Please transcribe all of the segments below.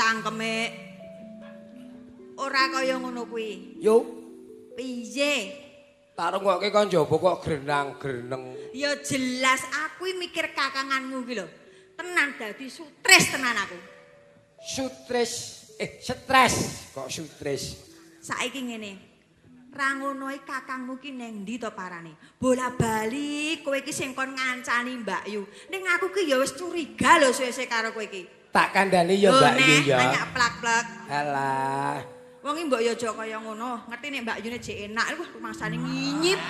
cangkeme. Ora kaya ngono kuwi. Yo, Piye? Tak rungokke kon njaba kok grenang-greneng. Ya jelas aku iki mikir kakanganmu iki lho. Tenan dadi stres tenan aku. Sutris, eh stres, kok sutris. Saiki ngene. Ra ngono iki kakangmu ki neng ndi to parane? Bola-bali kowe iki sing kon ngancani Mbak Yu. Ning aku ki ya wis curiga lho suwe-suwe karo kowe iki. Tak kandhani ya Lho, Mbak Yu neh, ya. Banyak plak-plak. Alah. Wong iki mbok ya aja kaya ngono. Ngerti nek Mbak Yune jek enak, wah rumangsane nginyip.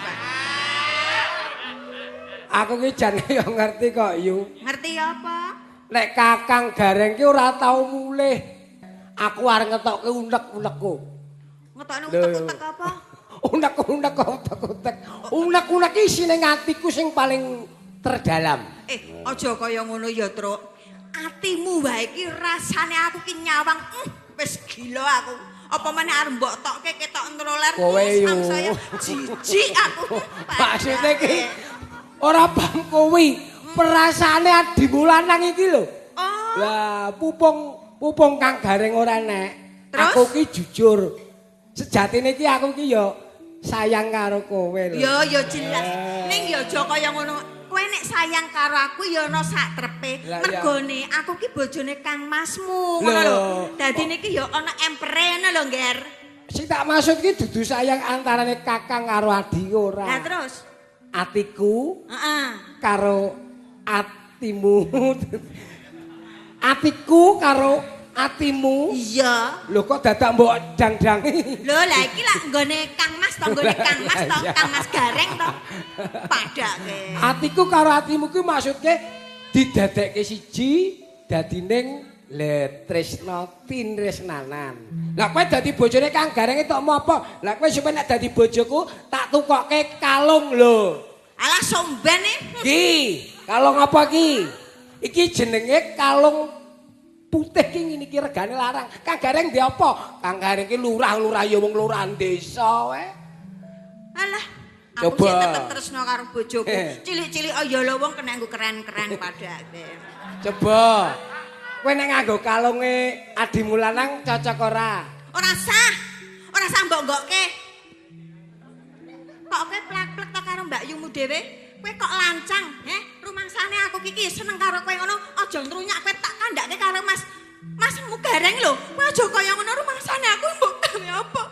Aku ki jane ya ngerti kok Yu. Ngerti apa? Nek Kakang Gareng ki ora tau mulih. Aku arep ngetokke unek-unekku. Ngetokne Lho. utek-utek apa? Unek-unek kok utek-utek. Unek-unek ki isine atiku sing paling terdalam. Eh, aja kaya ngono ya, Truk. Atimu wae iki rasane aku ki nyawang, wis gila aku. Apa meneh arep mbok tokke ketok ntroler Kowe yo. Samsaya jijik aku. Maksudnya ki ora paham kuwi. Perasaane adimu lanang iki lho. Oh, Lah pupung pupung Kang Gareng ora nek. Terus? Aku ki jujur. Sejatine ki aku ki ya sayang karo kowe lho. Ya ya jelas. Ning ya aja kaya ngono. Kowe nek sayang karo aku ya ana sak trepe. Lah, iya. Mergone aku ki bojone Kang Masmu, ngono lho. Lho. Dadine ki ya ana empere ngono lho, Ngger. Sing tak maksud ki dudu sayang antarane kakang karo adi ora. Lah terus? Atiku Heeh. karo atimu. Atiku karo atimu. Iya. Lho kok dadak mbok dang-dangi. Lho lah iki lak nggone Kang Mas to, nggone Kang Mas to, Iya. Kang Mas Gareng to. Padake. Atiku karo atimu kuwi maksudke didadekke siji dadi ning le tresna tinresnanan. Lah kowe dadi bojone Kang Gareng tok mau apa? Lah kowe sampe nek dadi bojoku tak tukokke kalung lho. Alah somben e. Ki, kalung apa ki? Iki jenenge kalung putih ki ngene iki regane larang. Kang Gareng ndek apa? Kang Gareng ki lurah-lurah ya wong lurahan desa wae. Alah, aku Coba. sih tetep tresno karo bojoku. Cilik-cilik oh ya lho wong kena nggo keren-keren padake. Coba. Kowe nek nganggo kalunge adimu lanang cocok ora? Ora sah. Ora sah mbok nggokke. Kok kowe plak-plek to karo Mbak Yumu dhewe? Kowe kok lancang, heh? Rumangsane aku iki seneng karo kowe ngono, aja ngrunyak kowe tak kandhake karo Mas. Masmu Gareng lho. Kowe aja kaya ngono rumangsane aku mbok gawe apa?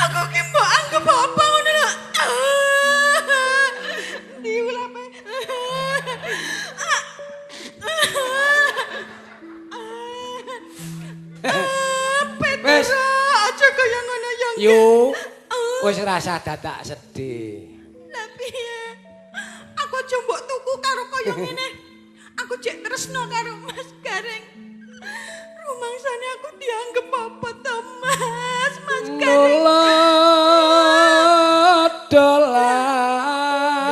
Aku ki mbok anggap apa ngono lho. Ndi ulape? Wis. Petra, aja kaya ngono ya. Yu. Wis rasa dadak sedih. Lah piye? Aku aja mbok tuku karo kaya ngene. Aku jek tresno karo Mas Gareng. Rumangsane aku dianggep apa to, Mas? Mas Gareng. Mula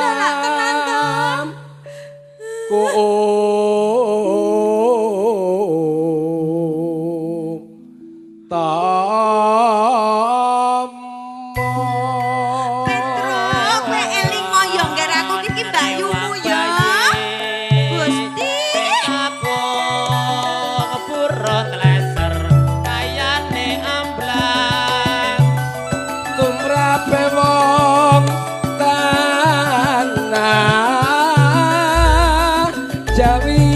Lah, lah, tenan to. dolan ku tamo. Petro, kowe eling ya ngger aku iki mbakyumu ya. Gusti. Kakung purun leser kayane amblang. Tumrape wong tanah Jawi.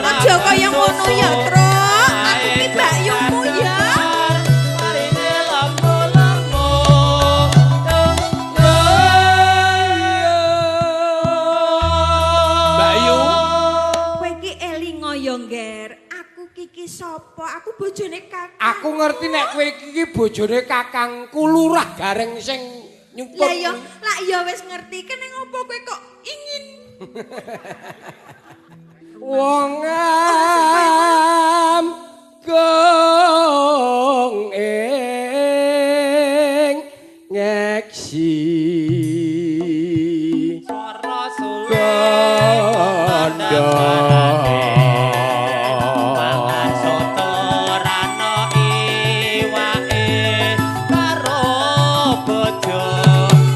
Aja kaya ngono ya, Tru. Aku ki mbakyumu ya. Marine lemu-lemu. Mbak Yu. Kowe iki eling ya, Ngger. Aku kiki sapa? Aku bojone kakang. Aku ngerti nek kowe iki bojone kakangku Lurah Gareng sing nyumput. Lah ya, lah ya wis ngerti. Kene ngopo kowe kok ingin Wong amgung ing ngeksi Swara suling kandha. Mangan soto rano iwake karo bojo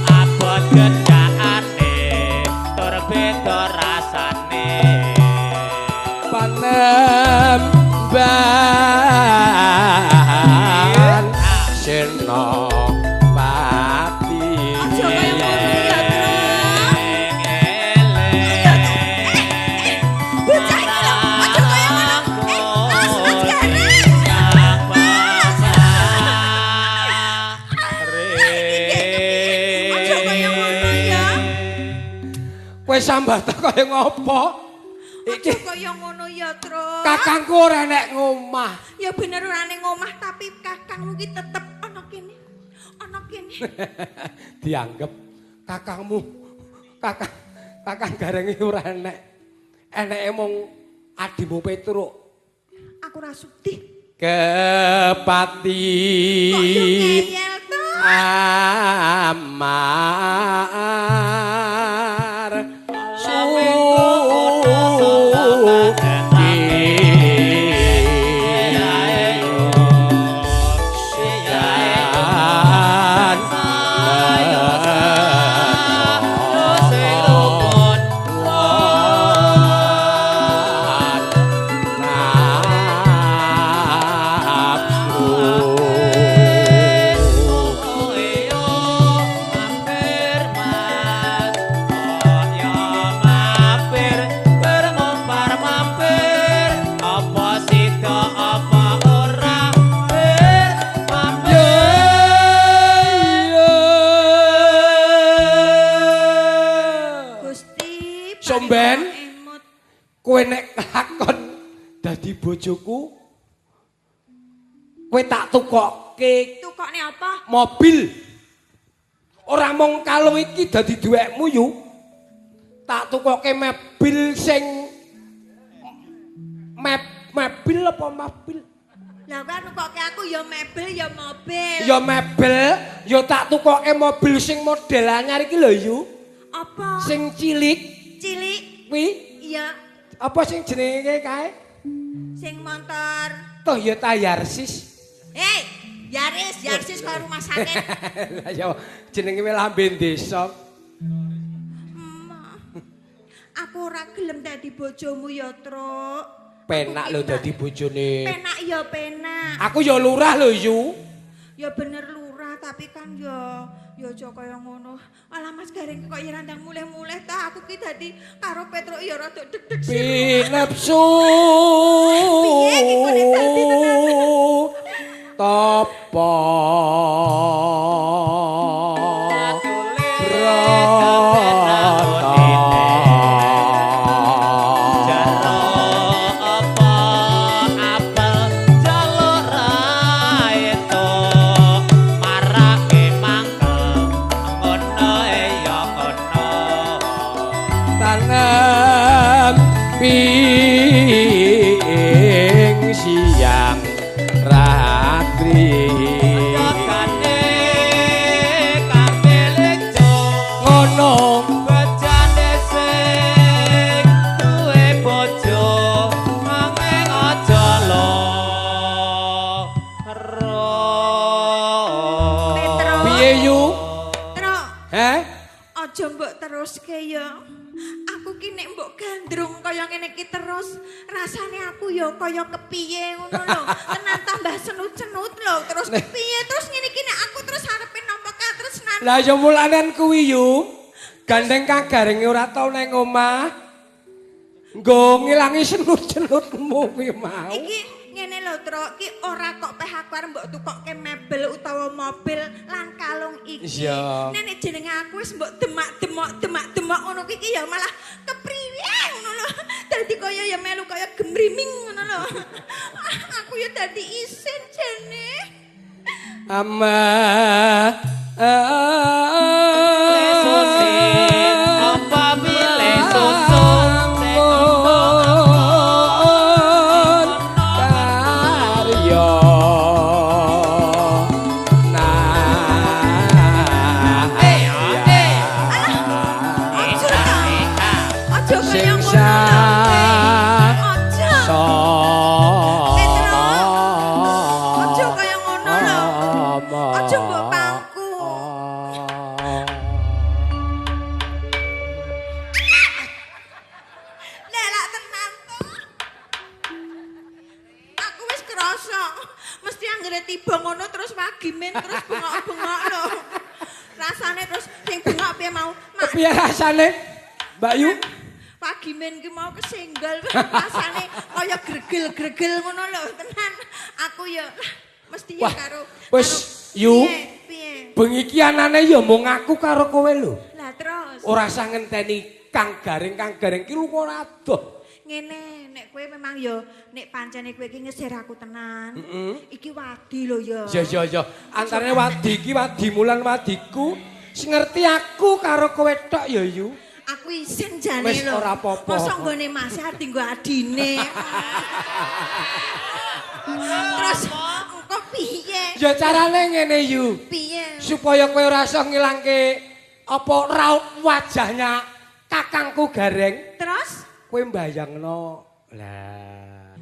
abot gendakane tur beda rasane. Kowe sambat kaya ngopo? Aja Iki kaya ngono ya, Truk. kakangku ora nek ngomah. Ya bener ora ning omah tapi kakangmu ki tetep ana kene. Ana kene. Dianggep kakangmu kakang kakang Garenge ora enek. Eneke mung adimu Petruk. Aku ora sudi. Kepati Kok yo ngeyel to? Amar Gusti. Somben. Emut. Kowe nek kelakon dadi bojoku, kowe tak tukokke Tukokne apa? Mobil. Ora mung kalung iki dadi duwekmu yu. Tak tukokke mobil sing meb mobil apa mobil? Lah kowe nukokke aku ya mebel ya mobil. Ya mebel, ya tak tukokke mobil sing model anyar iki lho yu. Apa? Sing cilik Cilik. Kuwi Iya, apa sing jenenge kae? Sing motor. Toyota Yarsis. Hei, Yaris, Yarsis kok rumah sakit. Lah ya jenenge lambe desa. Emak. Aku ora gelem dadi bojomu ya, Truk. Penak lho dadi bojone. Penak ya penak. Aku ya lurah lho yu. Ya bener lurah, tapi kan ya ya aja kaya ngono. Alah Mas Gareng kok ya randang mulih-mulih ta, aku ki dadi karo Petruk ya rada deg-deg sih. Pinepsu. Piye iki kok nek dadi tenan? Topo. Jaluk apa apel jaluk ra itu marake mangkel ngono ya ngono. Tanem ping siang ratri. Jagane kabeh leco Ngono. Bejane sing duwe bojo nanging aja lara. Petro. Piye yu? Truk, Heh? Aja mbok teruske ya. Aku ki nek mbok gandrung kaya ngene iki terus, rasane aku ya kaya kepiye ngono lho. Tenan tambah senut-senut lho, terus kepiye terus ngene iki nek aku terus arepe nampa katresnan. Lah ya mulanen kuwi yu. Gandeng Kang Gareng ora tau nang omah. Nggo ngilangi senut-senutmu kuwi mau. Iki ngene lho, Truk, ki ora kok peh aku arep mbok tukokke mebel utawa mobil lan kalung iki. Iya. Nek nek jenenge aku wis mbok demak-demok demak-demok ngono ki ya malah kepriwe ngono lho. Dadi kaya ya melu kaya gemriming ngono lho. Aku ya dadi isin jane. Ama Susi, apa pilih susu sing Ampun karya nah Eh, eh. Aja ta. Aja kaya Sing ngono lho. Aja. so Petro. Aja kaya ngono lho. Aja mbok pangku. Lelak tenan to. Aku wis krasa. Mesti anggere tiba ngono terus wagimen terus bengok-bengok lho. Rasane terus sing bengok piye mau? Mak, Piye rasane, Mbak Yu? Wagimen ki mau kesenggol rasane kaya gregel-gregel ngono lho tenan. Aku ya lah, mesti ya Wah, karo wis, Yu. Piye? Piye? Bengi iki anane ya mung aku karo kowe lho. Lah terus. Ora usah ngenteni Kang Gareng, Kang Gareng ki lunga adoh. Ngene, nek kowe memang ya nek pancene kowe iki ngesir aku tenan. Iki wadi lho ya. Ya ya ya, antarane wadi iki wadimu lan wadiku sing ngerti aku karo kowe tok ya Yu. Aku isin jane Wis lho. ora apa-apa. Mosok nggone Mas arep nggo adine. Terus engko piye? Ya carane ngene Yu. Piye? Supaya kowe ora iso ngilangke apa raut wajahnya kakangku Gareng. Terus Kowe mbayangno. Lah.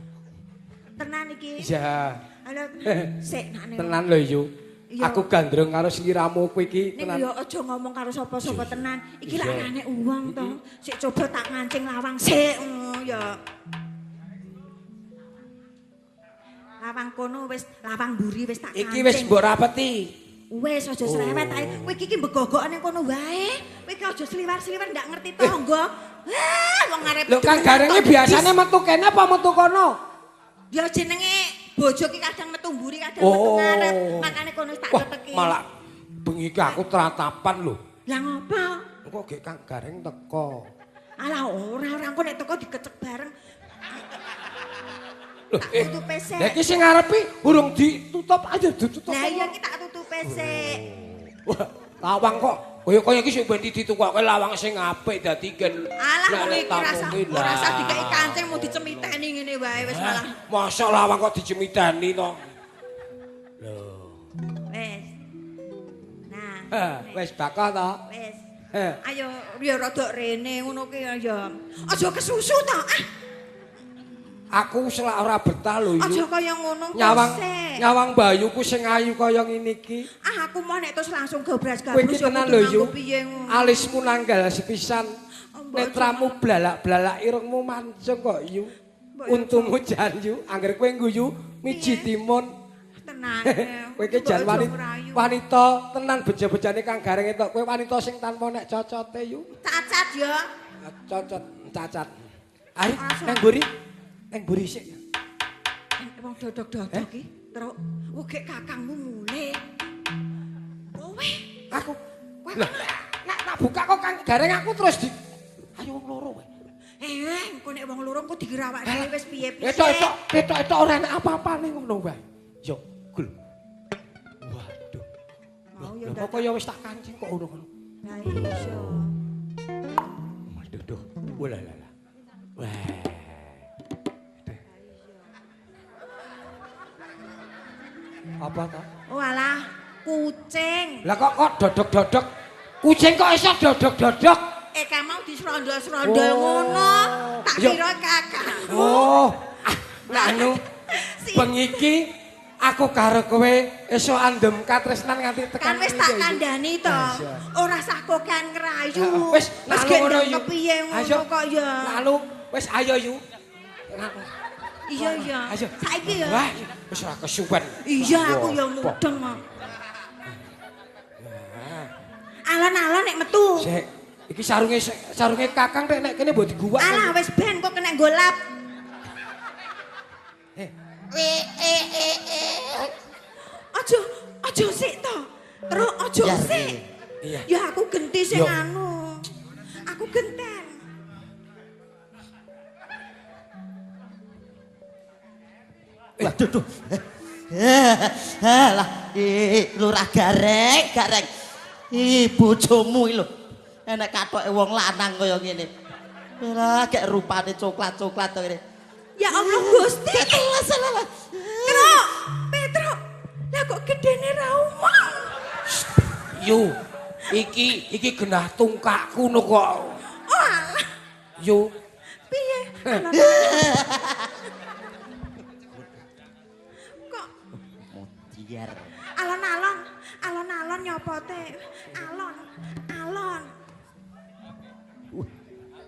Tenan iki. Iya. Halo, sik nakne. Tenan lho Yu. Iya. Aku gandrung karo sliramu kowe iki Ning tenan. yo aja ngomong karo sapa-sapa tenan. Iki lak Iya. anane uwong to. Sik coba tak ngancing lawang sik ngono ya. Lawang kono wis lawang mburi wis tak kancing. Iki wis mbok rapeti. Wis aja cerewet ae. Kowe iki ki mbegogok ning kono wae. Kowe iki aja sliwar-sliwar ndak ngerti tangga. Wah, wong arep Lho Kang Garenge biasane metu kene apa metu kono? Ya jenenge bojo ki kadang metu mburi, kadang metu ngarep. Makane kono wis tak teteki. Malah bengi ki aku tratapan lho. Lah ngopo? Engko gek Kang Gareng teko. Alah ora engko nek teko dikecek bareng. Lho, Tak tutupe sik. Lah iki sing ngarepi urung ditutup aja ditutup. Lah iya iki tak tutupe sik. Wah, lawang kok kaya-kaya iki sing ben ditukoke lawang sing apik dadi gen. Alah wong iki rasa ora usah dikeki kancing mau dicemiteni ngene wae wis malah. Mosok lawang kok dicemiteni to. Lho. Wis. Nah, Wis bakal to. Wis. Ayo ya rada rene ngono ki ya. Aja kesusu to. Ah. Aku selak ora betah lho Aja kaya ngono. Nyawang bayuku sing ayu kaya ngene iki. Ah aku mau nek terus langsung gobras-gabrus. Kowe iki tenan lho Yu. Alismu nanggal sepisan. Netramu blalak-blalak irungmu mancung kok Yu. Untumu jan Yu, angger kowe ngguyu miji timun. Tenan. Kowe iki jan wanita tenan beja-bejane Kang Gareng entuk. Kowe wanita sing tanpa nek cocote Yu. Cacat ya. Cocot, cacat. Ari nang mburi. Nang mburi sik. Wong dodok-dodok iki, Truk. Wong kakangmu mulih. Kowe, aku. Lah, nek tak buka kok Kang Gareng aku terus di ayo wong loro kowe. Engko nek wong loro engko dikira awake dhewe wis piye-piye. Etok-etok ora enak apa-apane ngono wae. Yo, gul. Waduh. Mau ya kok kaya wis tak kancing kok ngono. Lah iya. Waduh, duh. Walah lah. Wah. Apa to? Oh alah, kucing. Lah kok dodok-dodok. Kucing kok iso dodok-dodok? Ka mau diserondol-serondol ngono. Tak kira kakak. Oh, ah, anu bengi iki aku karo kowe iso andem katresnan nganti tekan. Kan wis tak kandhani to. Ora sah kokean ngrayu. Wis ngono yu. Kepiye ngono kok ya. Lalu wis ayo Yu. Iya iya. Saiki ya. Wah, wis ora kesuwen. Iya, aku ya mudeng kok. Alon-alon nek metu. Sik, iki sarunge Kakang nek kene mbok diguwak. Alah wis ben kok kena nggo lap. Aja sik to. Terus aja sik. Iya. Ya aku genti sing anu. Aku genten. Waduh duh. Lah Lurah Gareng, Gareng. Ih bojomu iki lho. Enek katoke wong lanang kaya ngene. Lah gek rupane coklat-coklat to ngene. Ya Allah Gusti. Salah. Truk, Petruk. Lah kok gedene ra umum. Yu, iki genah tungkakku no kok. Oh alah. Yu. Piye? Kok modiar. Alon-alon, alon-alon nyopote. Alon, alon.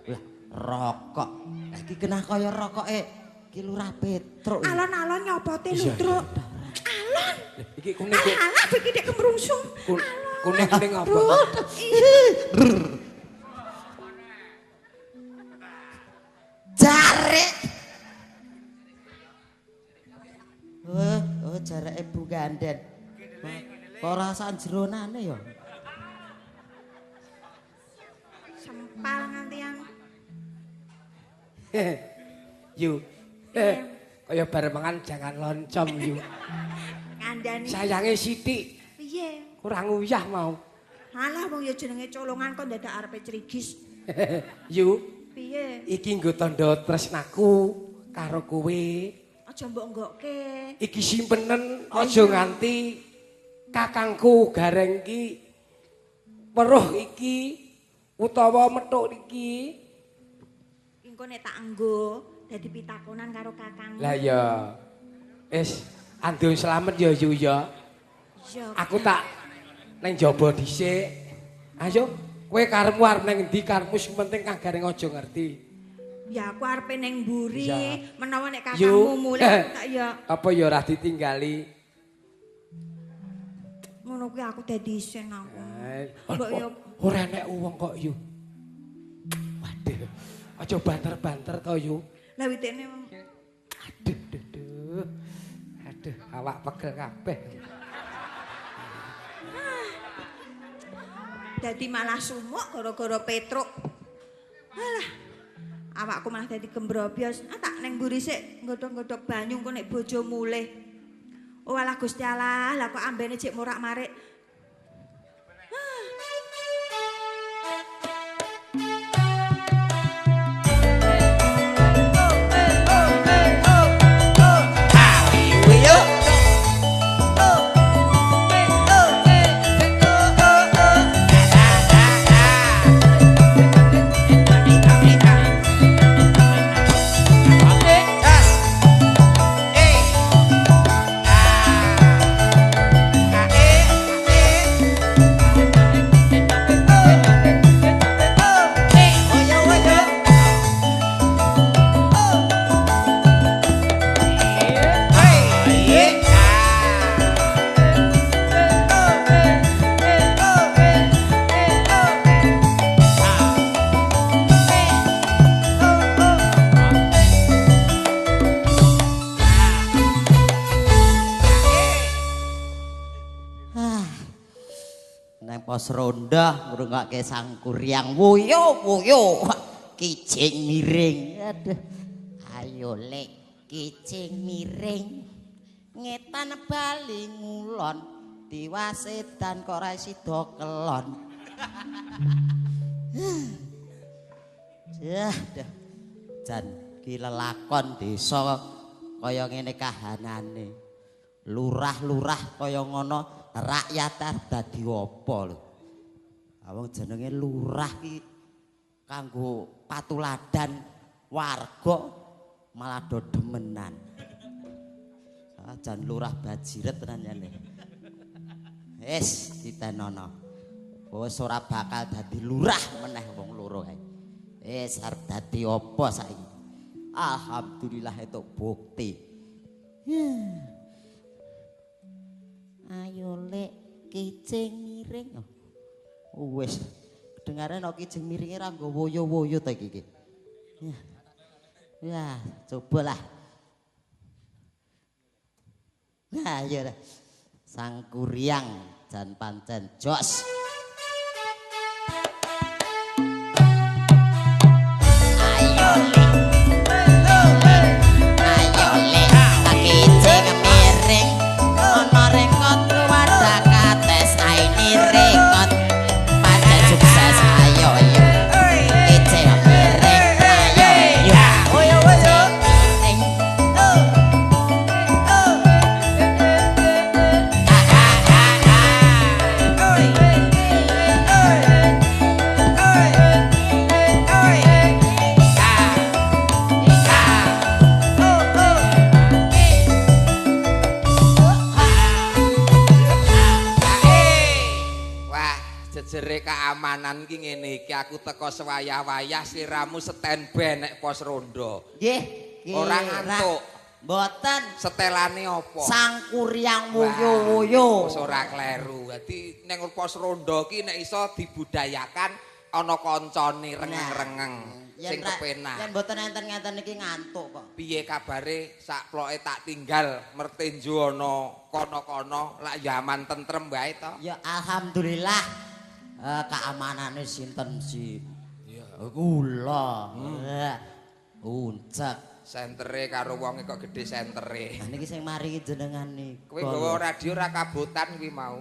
Lah rokok. Lah iki genah kaya rokoke iki Lurah Petruk. Alon-alon nyopote lho, Truk. Alon. Iki kuning. Alah, iki dek kemrungsung. Kuning-kuning apa? Jarik. Oh, jareke Bu Ganden. Kok rasaan jeronane ya? Sempal ngantian. Yu. Kaya bar mangan jangan loncom yu. Ngandani. Sayange sithik. Piye? Kurang uyah mau. Alah wong ya jenenge colongan kok dadak arepe crigis. Yu. Piye? Iki nggo tandha tresnaku karo kowe. Aja mbok nggokke. Iki simpenen aja nganti kakangku Gareng iki weruh iki utawa methuk iki. Engko nek tak enggo dadi pitakonan karo kakangmu. Lah ya. Wis andung slamet ya Yu ya. Iya. Aku tak nang jaba dhisik. Ayo kowe karepmu arep nang endi karepmu sing penting Kang Gareng aja ngerti. Ya aku arepe nang mburi, menawa nek Yu. kakangmu mulih tak ya. Apa ya ora ditinggali? Ngono kuwi aku dadi isin aku. Mbok ya Ora enek wong kok Yu. Waduh. Aja banter-banter to Yu. Lah witene aduh duh duh. Aduh, awak pegel kabeh. Dadi malah sumuk gara-gara Petruk. Alah. Awakku malah dadi gembrobyos. Ah tak neng mburi sik nggodhog-nggodhog banyu engko nek bojo mulih. Oh alah Gusti Allah, lah kok ambene jek morak-marik. Pos ronda ngrungokke Sangkuriang wuyo wuyo kijing miring. Aduh. Ayo lek kijing miring ngetan bali ngulon diwasedan kok ora sida kelon. Jah dah. Jan ki lelakon desa kaya ngene kahanane. Lurah-lurah kaya ngono rakyat arep dadi apa lho. Wong jenenge lurah ki kanggo patuladan warga malah do demenan. Ah jan lurah bajiret tenan jane. Wis ditenono. Wis ora bakal dadi lurah meneh wong loro kae. Wis arep dadi apa saiki? Alhamdulillah itu bukti. Ayo lek kijing miring. Oh, wis dengare nek kijing miringe ra nggo woyo-woyo ta iki. Ya, cobalah. Nah, iya dah. Sangkuriang jan pancen jos. Ayo lek. Ayo lek kijing miring. Ana rekod wadah kates aini rekod. Pancen sukses ayo yo. Kijing miring ayo yo. Miring. Wah, jejere keamanan ki ngene iki aku teko sewayah-wayah sliramu standby nek pos rondo. Nggih, Ora ngantuk. Mboten. Setelane apa? Sangkuriang Wah, wuyo-wuyo. Wis ora kleru. Dadi ning pos rondo ki nek iso dibudayakan ana kancane rengeng-rengeng sing kepenak. Yen mboten enten ngenten iki ngantuk kok. Piye kabare sak ploke tak tinggal mertinju ana kono-kono lak ya aman tentrem wae to. Ya alhamdulillah keamanane sinten si. Iya. Kula. Uncek. Sentere karo wonge kok gedhe sentere. Lah niki sing maringi jenengan niku. Kowe nggawa radio ora kabotan kuwi mau.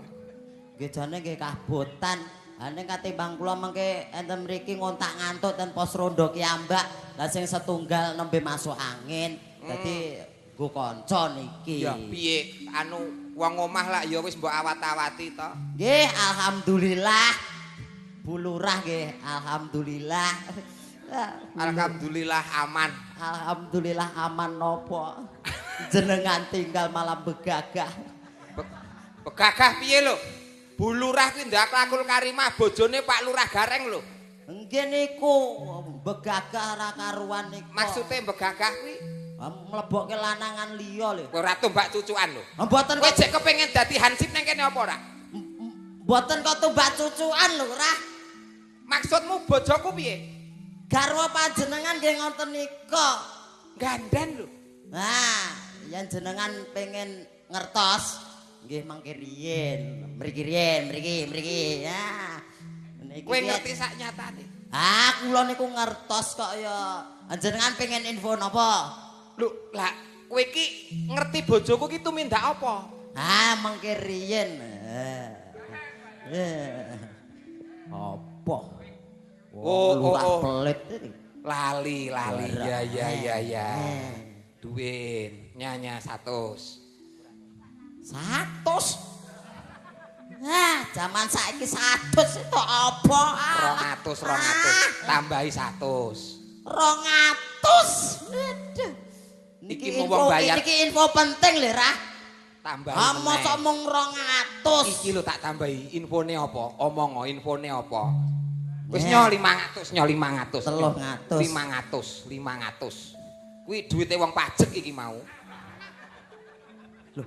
Nggih jane nggih kabotan. Ha ning katimbang kula mengke enten mriki ngontak ngantuk ten pos rondo kiambak. Lah sing setunggal nembe masuk angin. Dadi nggo kanca niki. Ya piye anu wong omah lak ya wis mbok awat-awati to. Nggih alhamdulillah. Bu Lurah nggih alhamdulillah. Alhamdulillah aman. Alhamdulillah aman nopo. Jenengan tinggal malam begagah. Begagah piye lho? Bu Lurah kuwi ndaklakul karimah bojone Pak Lurah Gareng lho. Nggih niku begagah ora karuan niku. Maksude begagah kuwi mlebokke lanangan liya lho. Kowe ora tumbak cucukan lho. Mboten kowe jek kepengin dadi hansip nang kene apa ora? Mboten kok tumbak cucukan lho, Rah. Maksudmu bojoku piye? Garwa panjenengan nggih ngoten nika. Gandan lho. Nah, yen jenengan pengen ngertos nggih mangke riyin. Mriki riyin, mriki, mriki. Ya. Kowe ngerti sak nyatane. Ah, kula niku ngertos kok ya. Jenengan pengen info napa? Lho, lah kowe iki ngerti bojoku ki tumindak apa? Ah, mangke riyin. Apa? Oh, lurah pelit iki. Lali, lali. Ya ya ya ya. Duit nyanya 100. 100? Nah, zaman saiki 100 itu apa? 200, 200. Tambahi 100. 200. Aduh. Niki info, wong bayar. Niki info penting lho, Rah. Tambahi. Ah, mosok mung 200. Iki lho tak tambahi infone apa? Omong infone apa? Wis nyo 500, nyo 500. 300. 500, 500. Kuwi duwite wong pajek iki mau. Lho,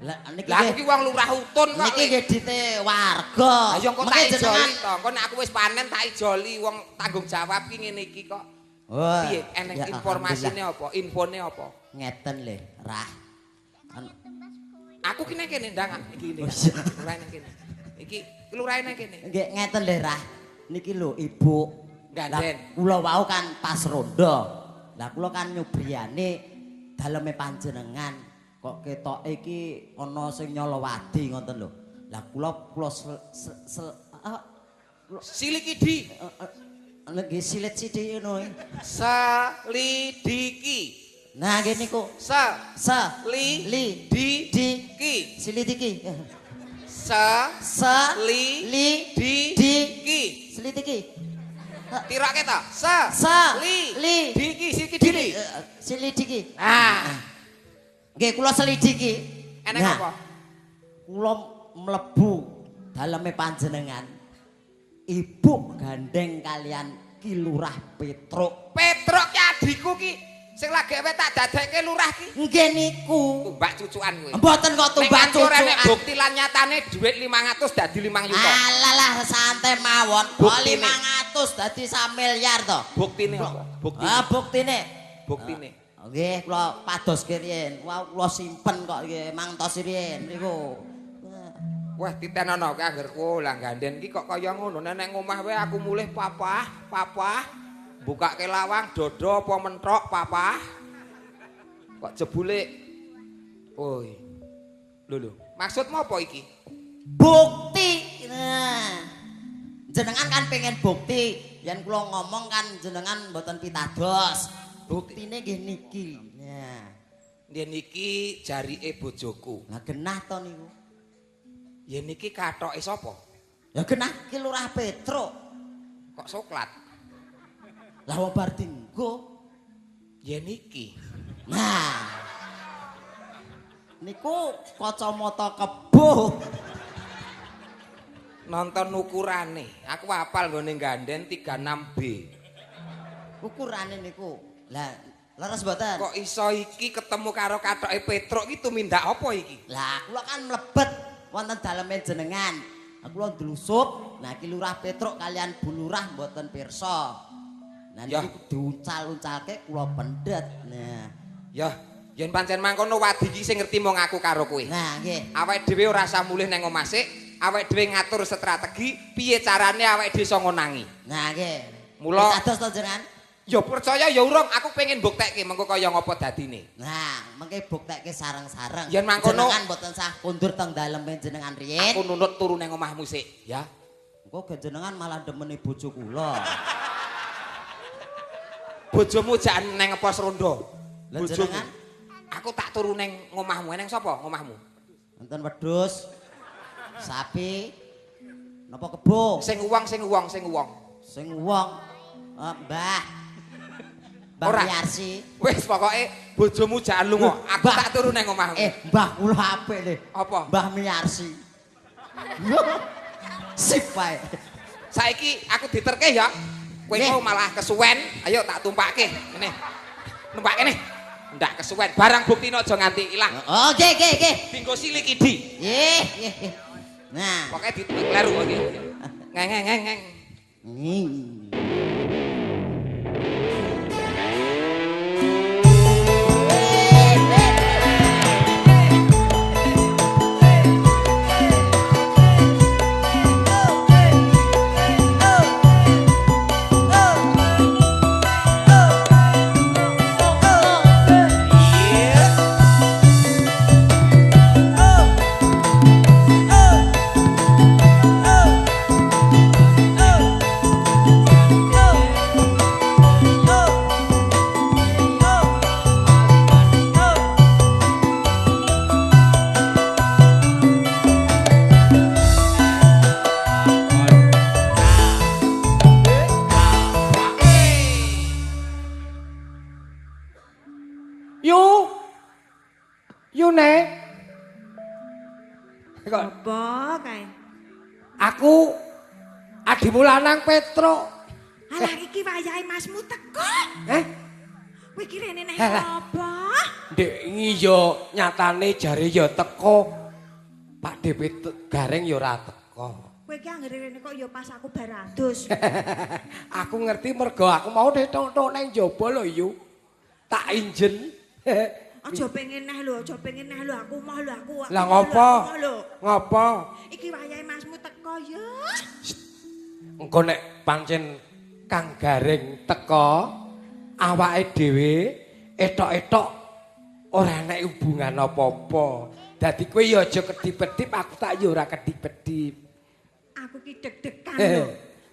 lah niki lah aku ki wong lurah utun kok. Niki nggih dite warga. Ha yo engko tak ijoli to. Engko nek aku wis panen tak ijoli wong tanggung jawab ki ngene iki kok. Piye eneng informasine apa? Infone apa? Ngeten lho, Rah. Aku ki nang kene ndang iki iki. Lurahe nang kene. Iki lurahe nang kene. Nggih ngeten lho, Rah. Niki lho Ibu. Ganden. Kula wau kan pas rondo. Lah kula kan nyubriyane daleme panjenengan. Kok ketoke iki ana sing nyolowadi ngoten lho. Lah kula kula silikidi. Nggih silit sithik ngono. Selidiki. Nah nggih niku. Se li di di ki. Silidiki. Se se li li di di ki. Selidiki. Tirake ta? Se se li di ki silidiki. Silidiki. Nah. Nggih kula selidiki. Enek apa? Kula mlebu daleme panjenengan. Ibu gandeng kalian Ki Lurah Petruk. Petruk ki adikku ki sing lagi tak dadekke lurah ki. Nggih niku. Tumbak cucukan kowe. Mboten kok tumbak cucukan. Nek cucukan. Bukti lan nyatane dhuwit 500 dadi 5 yuta. Alalah santai mawon. Kok 500 dadi 1 miliar to. Buktine apa? Buktine. Ah buktine. Buktine. Nggih kula padoske riyen. Wah kula simpen kok nggih mangtos riyen niku. Wah titenono ki anggerku lah ganden ki kok kaya ngono. Nek nang omah wae aku mulih papah, papah. Bukake lawang dodo apa menthok papah. Kok jebule. Oi. Lho lho, maksudmu apa iki? Bukti. Nah. Jenengan kan pengen bukti. Yen kula ngomong kan jenengan mboten pitados. Buktine nggih niki. Nah. Nggih niki jarike bojoku. Lah genah to niku. Yen niki kathoke sapa? Ya genah ki Lurah Petruk. Kok soklat? Lah wong bar dinggo. Yen niki. Nah. Niku kacamata kebo. Nonton ukurane. Aku hafal nggone ganden 36B. Ukurane niku. Lah leres mboten? Kok iso iki ketemu karo kathoke Petruk iki tumindak apa iki? Lah kula kan mlebet wonten daleme jenengan. Kula ndlusup, nah iki Lurah Petruk kalian Bu Lurah mboten pirsa. Nah niku diuncal-uncalke kula pendhet. Nah, ya yen pancen mangkono wadi iki sing ngerti mung aku karo kowe. Nah nggih. Awake dhewe ora usah mulih nang omah sik, awake dhewe ngatur strategi piye carane awake dhewe iso ngonangi. Nah nggih. Mula dados to jenengan? Ya percaya ya urung, aku pengen mbuktekke mengko kaya ngapa dadine. Nah, mengke buktekke sareng-sareng. Yen mangkono jenengan mboten sah kondur teng daleme jenengan riyin. Aku nunut turu nang omahmu sik, ya. Engko jenengan malah demeni bojo kula. Bojomu jan nang pos rondo. Lah jenengan aku tak turu nang omahmu. Nang sapa omahmu? Wonten wedhus, sapi, napa kebo? Sing uwong, sing uwong, sing uwong. Sing uwong. Mbah. Mbah Yarsi. Wis pokoke bojomu jan lunga, aku tak turu nang omahmu. Mbah kula apik lho. Apa? Mbah Miyarsi. Sip wae. Saiki aku diterke ya. Kowe mau malah kesuwen, ayo tak tumpake. Ngene. Numpake ne. Ndak kesuwen, barang buktine aja nganti ilang. Oh, nggih, nggih, nggih. Dinggo silik idi. Nggih, nggih. Nah, pokoke dikleru iki. Ngeng ngeng ngeng ngeng. Apa kae? Aku adimu lanang Petruk. Alah iki wayahe masmu teko. Heh? Kowe iki rene neh apa? Ndek ingi yo nyatane jare yo teko. Pak DP Gareng yo ora teko. Kowe iki anggere rene kok yo pas aku bar adus. Aku ngerti mergo aku mau dithok-thok nang jaba lho yu. Tak injen. Aja pengen neh lho, aja pengen neh lho, aku moh lho aku. Lah ngopo? Ngopo? Iki wayahe masmu teko ya. Engko nek pancen Kang Gareng teko, awake dhewe etok-etok ora enek hubungan apa-apa. Dadi kowe ya aja kedip-kedip, aku tak ya ora kedip-kedip. Aku ki deg-degan lho.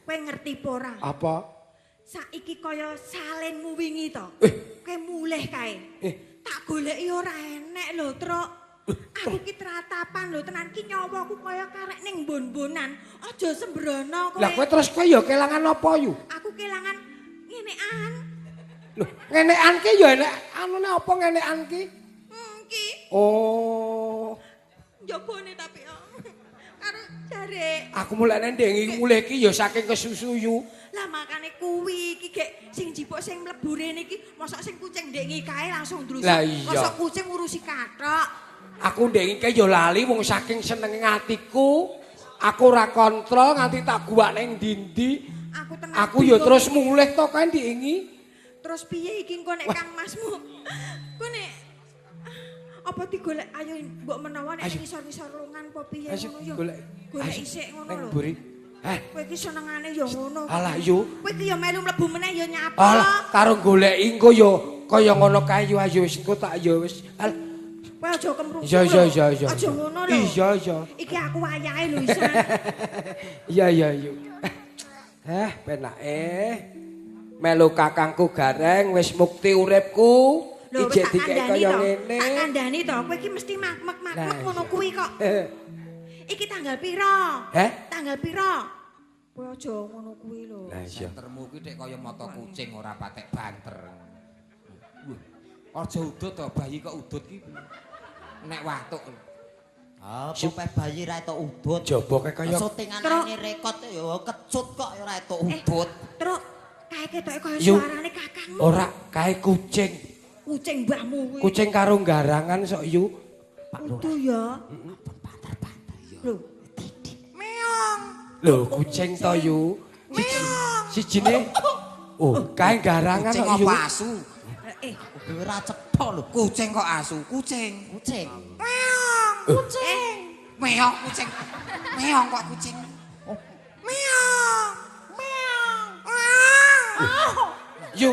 Kowe ngerti apa ora? Apa? Saiki kaya salenmu wingi to. Kowe mulih kae. Tak goleki ora enek lho, Truk. Aku ki tratapan lho, tenan ki nyawaku kaya karek ning mbon-mbonan. Aja sembrono kowe. Lah kowe terus kowe ya kelangan apa yu? Aku kelangan ngenekan. Lho, ngenekan ki ya enek anune apa ngenekan ki? Ki. Oh. Njobone tapi karo jare. Aku mulane ndengi mulih ki ya saking kesusu yu. Lah makane kuwi iki gek sing jipuk sing mlebu rene iki mosok sing kucing ndek ngi kae langsung ndrusuk. Mosok kucing ngurusi kathok. Aku ndek ngi kae ya lali wong saking senenge atiku. Aku ora kontrol nganti tak guwak ning ndi-ndi. Aku tenan. Aku ya terus mulih to kae ndek ngi. Terus piye iki engko nek Kang Masmu? Ku nek apa digolek ayo mbok menawa nek ngisor-ngisor lungan apa piye ngono ya. Golek isik ngono lho. Heh. Kowe iki senengane ya ngono. Alah yu. Kowe iki ya melu mlebu meneh ya nyapa. Alah karo goleki engko ya kaya ngono kae yu ayo wis engko tak ya wis. Alah. Kowe aja kemrungsung. Iya iya iya iya. Aja ngono lho. Iya iya. Iki aku wayahe lho isan. Iya iya yu. Penake. Melu kakangku Gareng wis mukti uripku. Ijek dikek kaya ngene. Tak kandhani to, kowe iki mesti makmek-makmek ngono kuwi kok. Iki tanggal pira? Heh? Tanggal pira? Kowe aja ngono kuwi lho. Lah iya. Sentermu kuwi tek kaya mata kucing ora patek banter. Wah. Aja udut to, bayi kok udut ki. Nek watuk. Apa pe bayi ra entuk udut? Jaba kae kaya syutingane rekod ya kecut kok ya ora entuk udut. Truk, kae ketoke kaya suarane kakangmu. Ora, kae kucing. Kucing mbahmu kuwi. Kucing karo garangan sok yu. Udu ya. Heeh. Banter-banter ya. Lho, meong. Lho, kucing to yu. Meong. Sijine. Oh, kae garangan Kucing kok yu. apa asu? Ora cetha lho. Kucing kok asu? Kucing. Kucing. Meong. Kucing. Meong kucing. Meong kok kucing. Meong. Meong. Meong. Yu.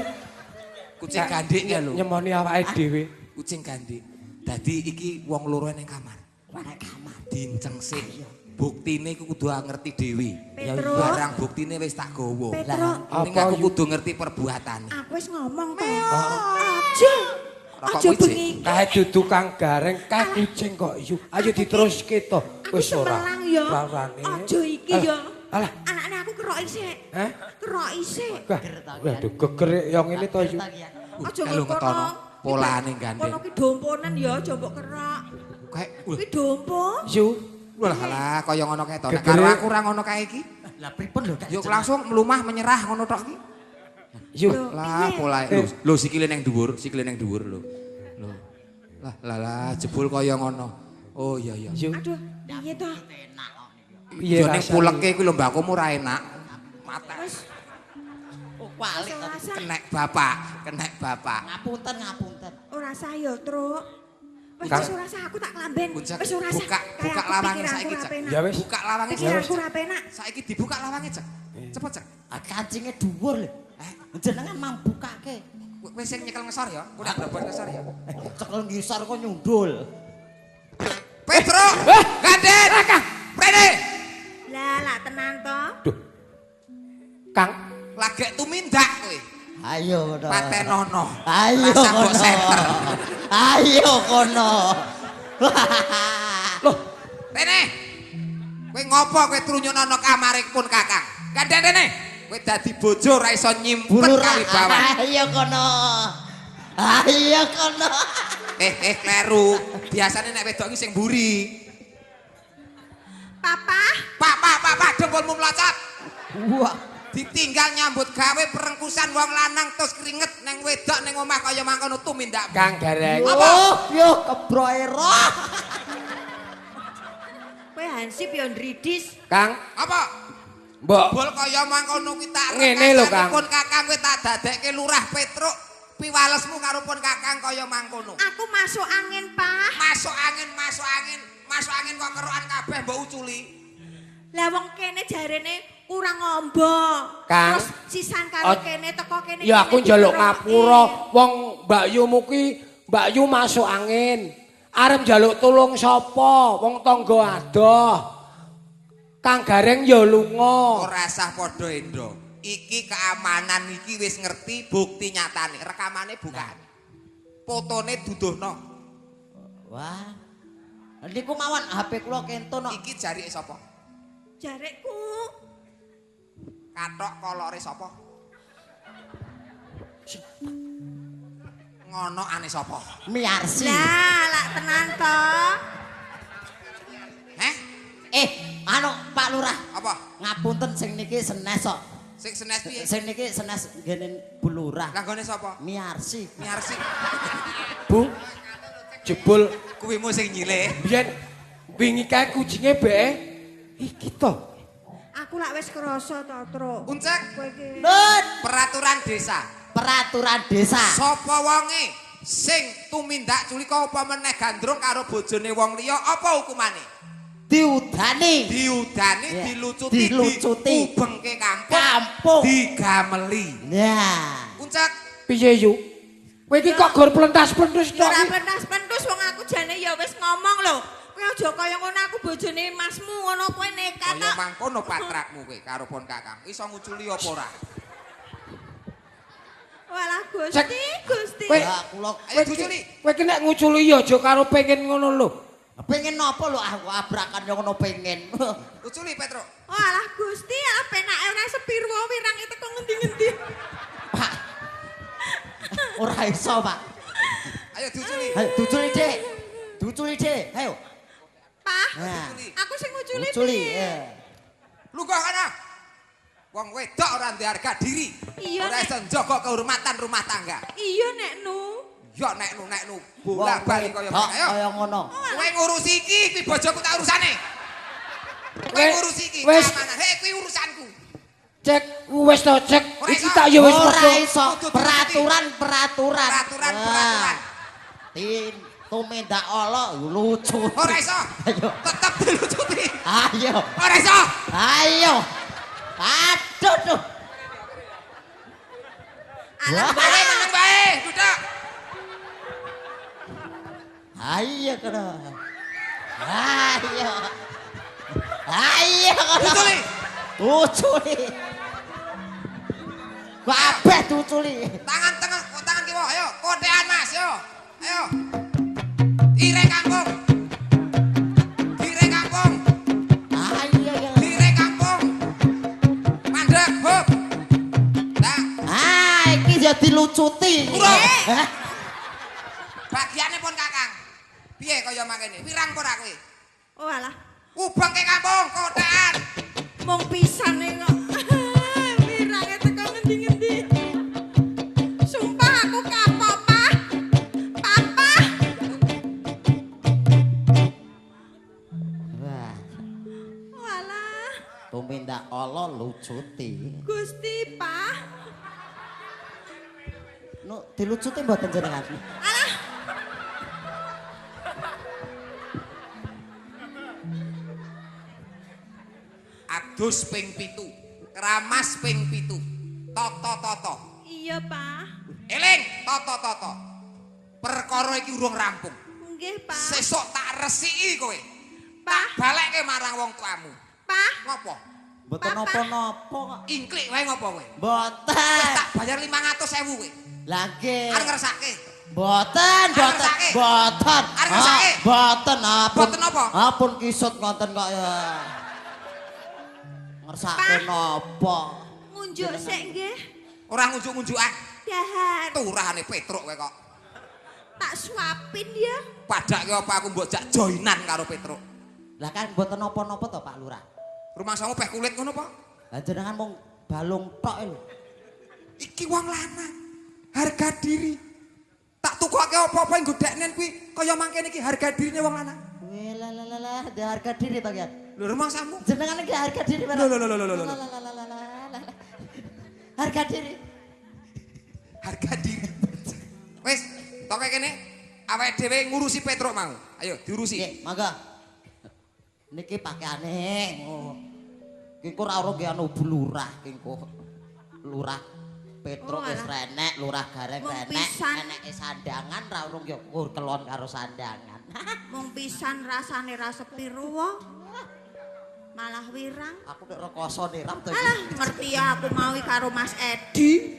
Kucing gandik ya lho. Nyemoni awake dhewe. Kucing gandik. Dadi iki wong loro ning kamar. Nang kamar. Dinceng sik. Buktine iku kudu ngerti dhewe. Petro. Barang buktine wis tak gawa. Petro. Ning aku kudu ngerti perbuatane. Aku wis ngomong to. Aja. Rokok Aja kuwi, bengi. Kae dudu Kang Gareng, kae kucing kok yu. Ayo diteruske to. Aku Wis ora. semelang ya. Rarane. Aja iki ya. Alah. Anakne aku keroki sik. Heh? Keroki sik. Wah, waduh geger yang ini to yu. Aja Kalau nggo ngetono kono. polane gandeng. Kono ki domponen ya, aja mbok kerok. Kae Kuwi dompo. Yu. walah alah kaya ngono kae to. Nek Gegere. karo aku ora ngono kae iki. Lah pripun lho Kak? Yo langsung mlumah menyerah ngono tok iki. Yu. Lho, Lah piye? polae lho, lho sikile nang dhuwur, sikile nang dhuwur lho. Lho. Lah lah lah jebul kaya ngono. Oh iya iya. Yu. Aduh, piye to? Piye Yo ning rasane? puleke kuwi lho mbakomu ora enak. Mata Wis Oh, walik ora to. sah. kenek bapak, kenek bapak. Ngapunten, ngapunten. Ora sah ya, Truk. Wis Kang. wis ora sah aku tak klamben. Puncak, Wis ora sah. buka- Kayak buka aku lawange pikiranku saiki, ora Cak. penak. Ya wis. Buka lawange Pikiranku ora penak. Saiki dibuka lawange, Cek. Cepet, Cek. Ah, kancinge dhuwur lho. Jenengan mang bukake. Kowe sing nyekel ngesor ya, kowe nek brobot ngesor ya. Cekel ngisor kok nyundul. Petro, Ganden, Prene. Lah, lah tenan to. Duh. Kang, Lagek tumindak kowe. Ayo kono. Patenono. Ayo Rasa mbok kono. senter. Ayo kono. loh, Rene. Kowe ngopo kowe trunyunono kamare pun Kakang? Ganden rene. Kowe dadi bojo ora iso nyimpen Bulurah. kawibawan. Ayo kono. Ayo kono. Eh, kleru. Biasane nek wedok iki sing mburi. Papa, Pak, pak, pak, pak, dempulmu mlocot. Wah. Ditinggal nyambut gawe perengkusan wong lanang terus keringet neng wedok neng omah kaya mangkono tumindak. Kang Gareng. Apa? Oh, yo kebroe roh. kowe hansip ya ndridis. Kang, Apa? mbok Bol kaya mangkono kuwi tak Ngene lho, Kang. Pun Kakang kowe tak dadekke lurah Petruk piwalesmu karo pun Kakang kaya mangkono. Aku masuk angin, Pak. Masuk angin, masuk angin, masuk angin kok kerokan kabeh mbok uculi. Lah wong kene jarene kurang ngombo. Kang. Terus sisan karo kene teko kene. Ya aku kene njaluk dikeroki. ngapura wong Mbak Yumu ki Mbak Yu masuk angin. Arep njaluk tulung sapa? Wong tangga adoh. Kang Gareng ya lunga. Ora sah padha endo. Iki keamanan iki wis ngerti bukti nyatane, rekamane bukan. Fotone duduhno. Wah. Niku mawon HP kula kentun kok. Iki jarike sapa? Jarekku. Kathok kolore sapa? Ngono ane sapa? Miarsi. Lah, lak tenan to. Heh? Anu Pak Lurah, Apa? ngapunten sing niki senes kok. Sing senes piye? Sing niki senes nggene Bu Lurah. Lah nggone sapa? Miarsi. Miarsi. Bu. Jebul Kuwimu sing nyilih. biyen wingi kae kucinge beke iki to. Aku lak wis krasa to, Truk. Uncek Kowe iki. Nun, peraturan desa. peraturan desa. Sapa wonge sing tumindak culika apa meneh gandrung karo bojone wong liya apa hukumane? Diudani. Diudani, Ya. dilucuti, Dilucuti. diubengke kampung, Kampung. digameli. Nah. Uncek Piye yu? Kowe iki kok gor plentas-plentus Ya tok. ora iki? pentas-pentus wong aku jane ya wis ngomong lho. Kowe aja kaya ngono aku bojone masmu ngono kowe nekat kaya tok. mangkono patrakmu kowe karo pon kakang. Iso nguculi apa ora? Walah Cek. Gusti, Gusti. Kowe- Ya kula Ayo diuculi. Kowe ki nek nguculi ya aja karo pengen ngono lho. pengen napa lho aku abrakan yo ngono pengen. Uculi Petro. Walah Gusti, ah penake ora sepirwo wirange teko ngendi-ngendi. Pak. Ora iso, Pak. Ayo diuculi. Ayo diuculi, Dik. Diuculi, Dik. Ayo. Pak, Nah. aku sing nguculi Uculi, piye? ya. Lunga kana. Wong wedok ora ndek harga diri. Iya, Ora Nek. iso njaga kehormatan rumah tangga. Iya nek nu. Yo nek nu nek nu bola bali kaya Wedok ngene. Ayo. Kaya ngono. Kowe ngurusi iki, kuwi bojoku tak urusane. Kowe ngurusi iki, Wes. keamanan. Hei, kuwi urusanku. Cek wis to cek. Ora Iki iso. tak ya wis Ora padha. iso. Kudu dituruti. Peraturan peraturan. Peraturan, peraturan. Tin tumindak ala lucu. Ora iso. Ayo. Tetep dilucuti. Ayo. Ora iso. Ayo. Aduh duh. Alah, Kowe meneng wae, duduk. Ayo kono. Ayo. Ayo kono. Uculi. Uculi. Kabeh diuculi. Tangan tengah, tangan kiwa, ayo. Kotekan Mas, yo. Ayo. Dire kampung. Dire kampung. Ayo ya. Dire kampung. Mandek, hop. Nah, Ah, iki ya dilucuti. Urung. Hah? Bagiane pun Kakang. Piye kaya mangkene? Wirang apa ora kowe? Oh alah, Ubengke kampung, kotekan. mung pisane kok. Wirange teko ngendi-ngendi. Sumpah aku kapok, Pak. Papa. Wah, Oh alah, tumindak ala lucuti. Gusti, Pak. Nu dilucuti mboten jenengan? Alah, Adus ping 7, keramas ping 7. Toto-toto. iya, Pak. Eling, toto-toto. Perkara iki urung rampung. Nggih, Pak. Sesuk tak resiki kowe. Pak, Balekke marang wong tuamu. Pak. Ngopo? Mboten Papa. napa-napa kok. Ingklik wae ngopo kowe? Wis Mboten. tak bayar 500.000 kowe. Lah nggih. Arep ngersake. Mboten, mboten, ngersake. mboten. Arep ngersake. Ah, Mboten, ah, pun. Mboten apa? Ah, pun kisut ngoten kok ya. Ngersake napa? Ngunjuk sik nggih. Ora ngunjuk-ngunjukan. Dahar. Turahane Petruk kowe kok. Tak suapin ya. Padake apa aku mbok jak joinan karo Petruk. Lah kan mboten napa-napa to Pak Lurah. Rumangsamu peh kulit ngono apa? Lah jenengan mung balung tok lho. Iki wong lanang. Harga diri. Tak tukoke apa-apa nggo deknen kuwi kaya mangkene iki harga dirine wong lanang. Weh lah lah lah lah, ada harga diri to Kian. Lho rumangsamu. Jenengan iki harga diri Pak. Lho, lho, lho, lho, lho, lho. Lah, lah, lah, lah, lah, lah. Harga diri. Harga diri. Wis, toke kene awake dhewe ngurusi Petruk mau. Ayo diurusi. Nggih, monggo. Niki pakaiane. Oh. Ki engko ora ora nggih anu Bu Lurah ki engko. Lurah Petruk Oh, wis alah. renek, Lurah Gareng Mung renek, pisan. eneke sandangan ra urung ya kur kelon karo sandangan. Mung pisan rasane ra sepi ruwa. Malah wirang. Aku nek rekoso niram to iki. Alah, ngerti ya aku mau karo Mas Edi.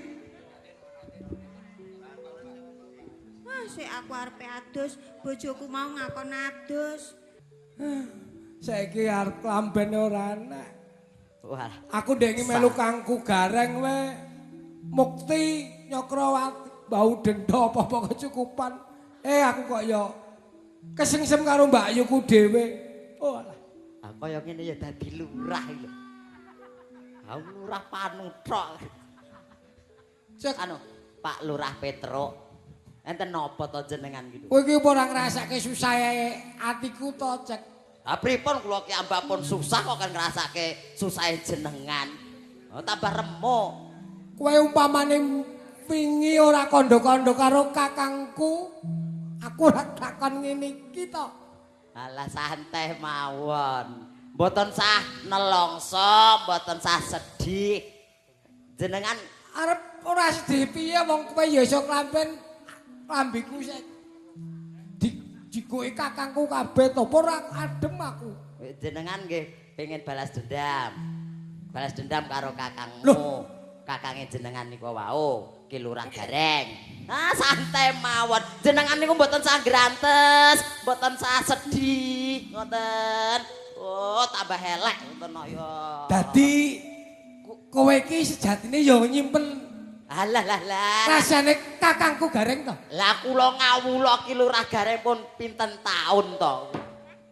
Wah, sik aku arepe adus, bojoku mau ngakon adus. Saiki arep klamben ora enak. Wah. Aku ndek melu kangku Gareng we. Mukti Nyokrawati bau denda apa-apa kecukupan. Aku kok ya kesengsem karo Mbak Yuku dhewe. Oh alah. Ah kaya ngene ya dadi lurah iki lho. Ah lurah panuthok. Cek Anu, Pak Lurah Petruk. Enten napa to jenengan iki lho? kowe iki apa ora ngrasake susahe atiku to, Cek? Lah pripun kula ki ambak pun susah kok kan ngrasake susahe jenengan. Oh, tambah remuk. Kowe umpamane wingi ora kandha-kandha karo kakangku, aku ora takon ngene iki to. Alah santai mawon. Mboten sah nelongso, mboten sah sedih. Jenengan Arep ora sedih piye wong kowe ya iso klamben klambiku sik dijikoki kakangku kabeh to, apa ora adem aku. jenengan nggih pengen balas dendam. Balas dendam karo kakangmu. Loh. Kakange jenengan niku wau, Ki Lurah Gareng. Ah santai mawon. Jenengan niku mboten sah grantes, mboten sah sedih, ngoten. Oh, tambah elek ngoten kok ya. Dadi kowe iki sejatine ya nyimpen Alah lah lah. rasane kakangku Gareng to. Lah kula ngawula Ki Lurah Gareng pun pinten taun to.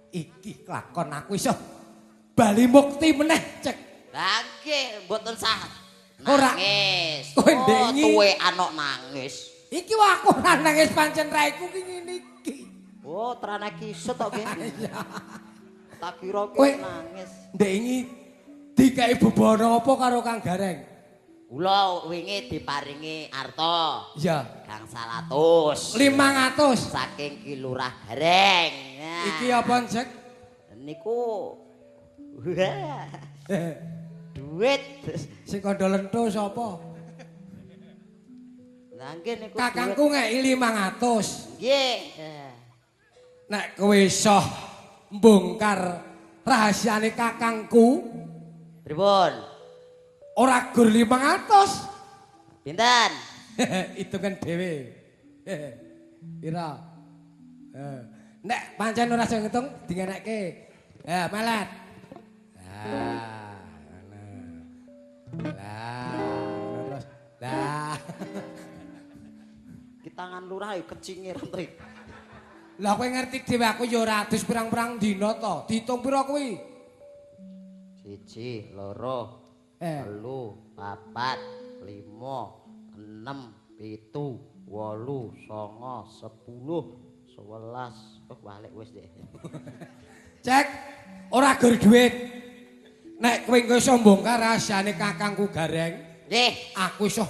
Iki lakon aku iso bali mukti meneh, Cek. Lah nggih mboten sah Ora. nangis. Kowe ndek Oh, ingi. tuwe anok nangis. Iki wae aku ora nangis pancen raiku ki ngene iki. Oh, terana kisut to nggih. Tak kira ki Kowe- nangis. Ndek ingi dikai bebana apa karo Kang Gareng? Kula wingi diparingi arta Iya. gangsal atus. 500. Saking Ki Lurah Gareng. Nah, Iki apa, Cek? niku wah, duit. Sing kandha lento sapa? Lah nggih niku. Kakangku ngeki 500. Nggih. Nek kowe iso mbongkar rahasiane kakangku, pripun? Ora gur 500. Pinten? Hitungan dhewe. Pira? Nek pancen ora iso ngitung dingenekke. Melet. Lah, ngono. Lah, terus. Lah. Ki tangan lurah ya kecingiran to. Lah kowe ngerti dhewe aku ya ora adus pirang-pirang dina to. Diitung pira kuwi? 1, 2, 3, 4, 5, 6, 7, 8, 9, 10, 11. Oh, balik wis deh. Cek, ora gur duit. Nek kowe engko iso mbongkar rahasiane kakangku Gareng, nggih, aku iso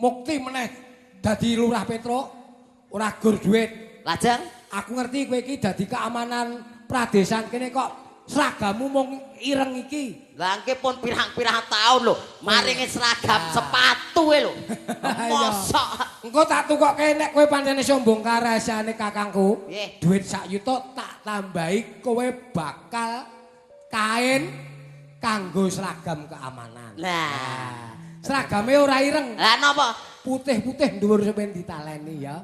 mukti meneh dadi Lurah Petruk, ora gur duit. Lajeng aku ngerti kowe iki dadi keamanan pradesan kene kok seragammu mung ireng iki. Lah nggih pun pirang-pirang taun lho, maringi seragam sepatu e lho. Mosok. Engko tak tukokke nek kowe pancen iso mbongkar rahasiane kakangku. Nggih. Duit sak yuta tak tambahi kowe bakal kain kanggo seragam keamanan. Lah, seragame ora ireng. Lah napa? Putih-putih dhuwur sampeyan ditaleni ya.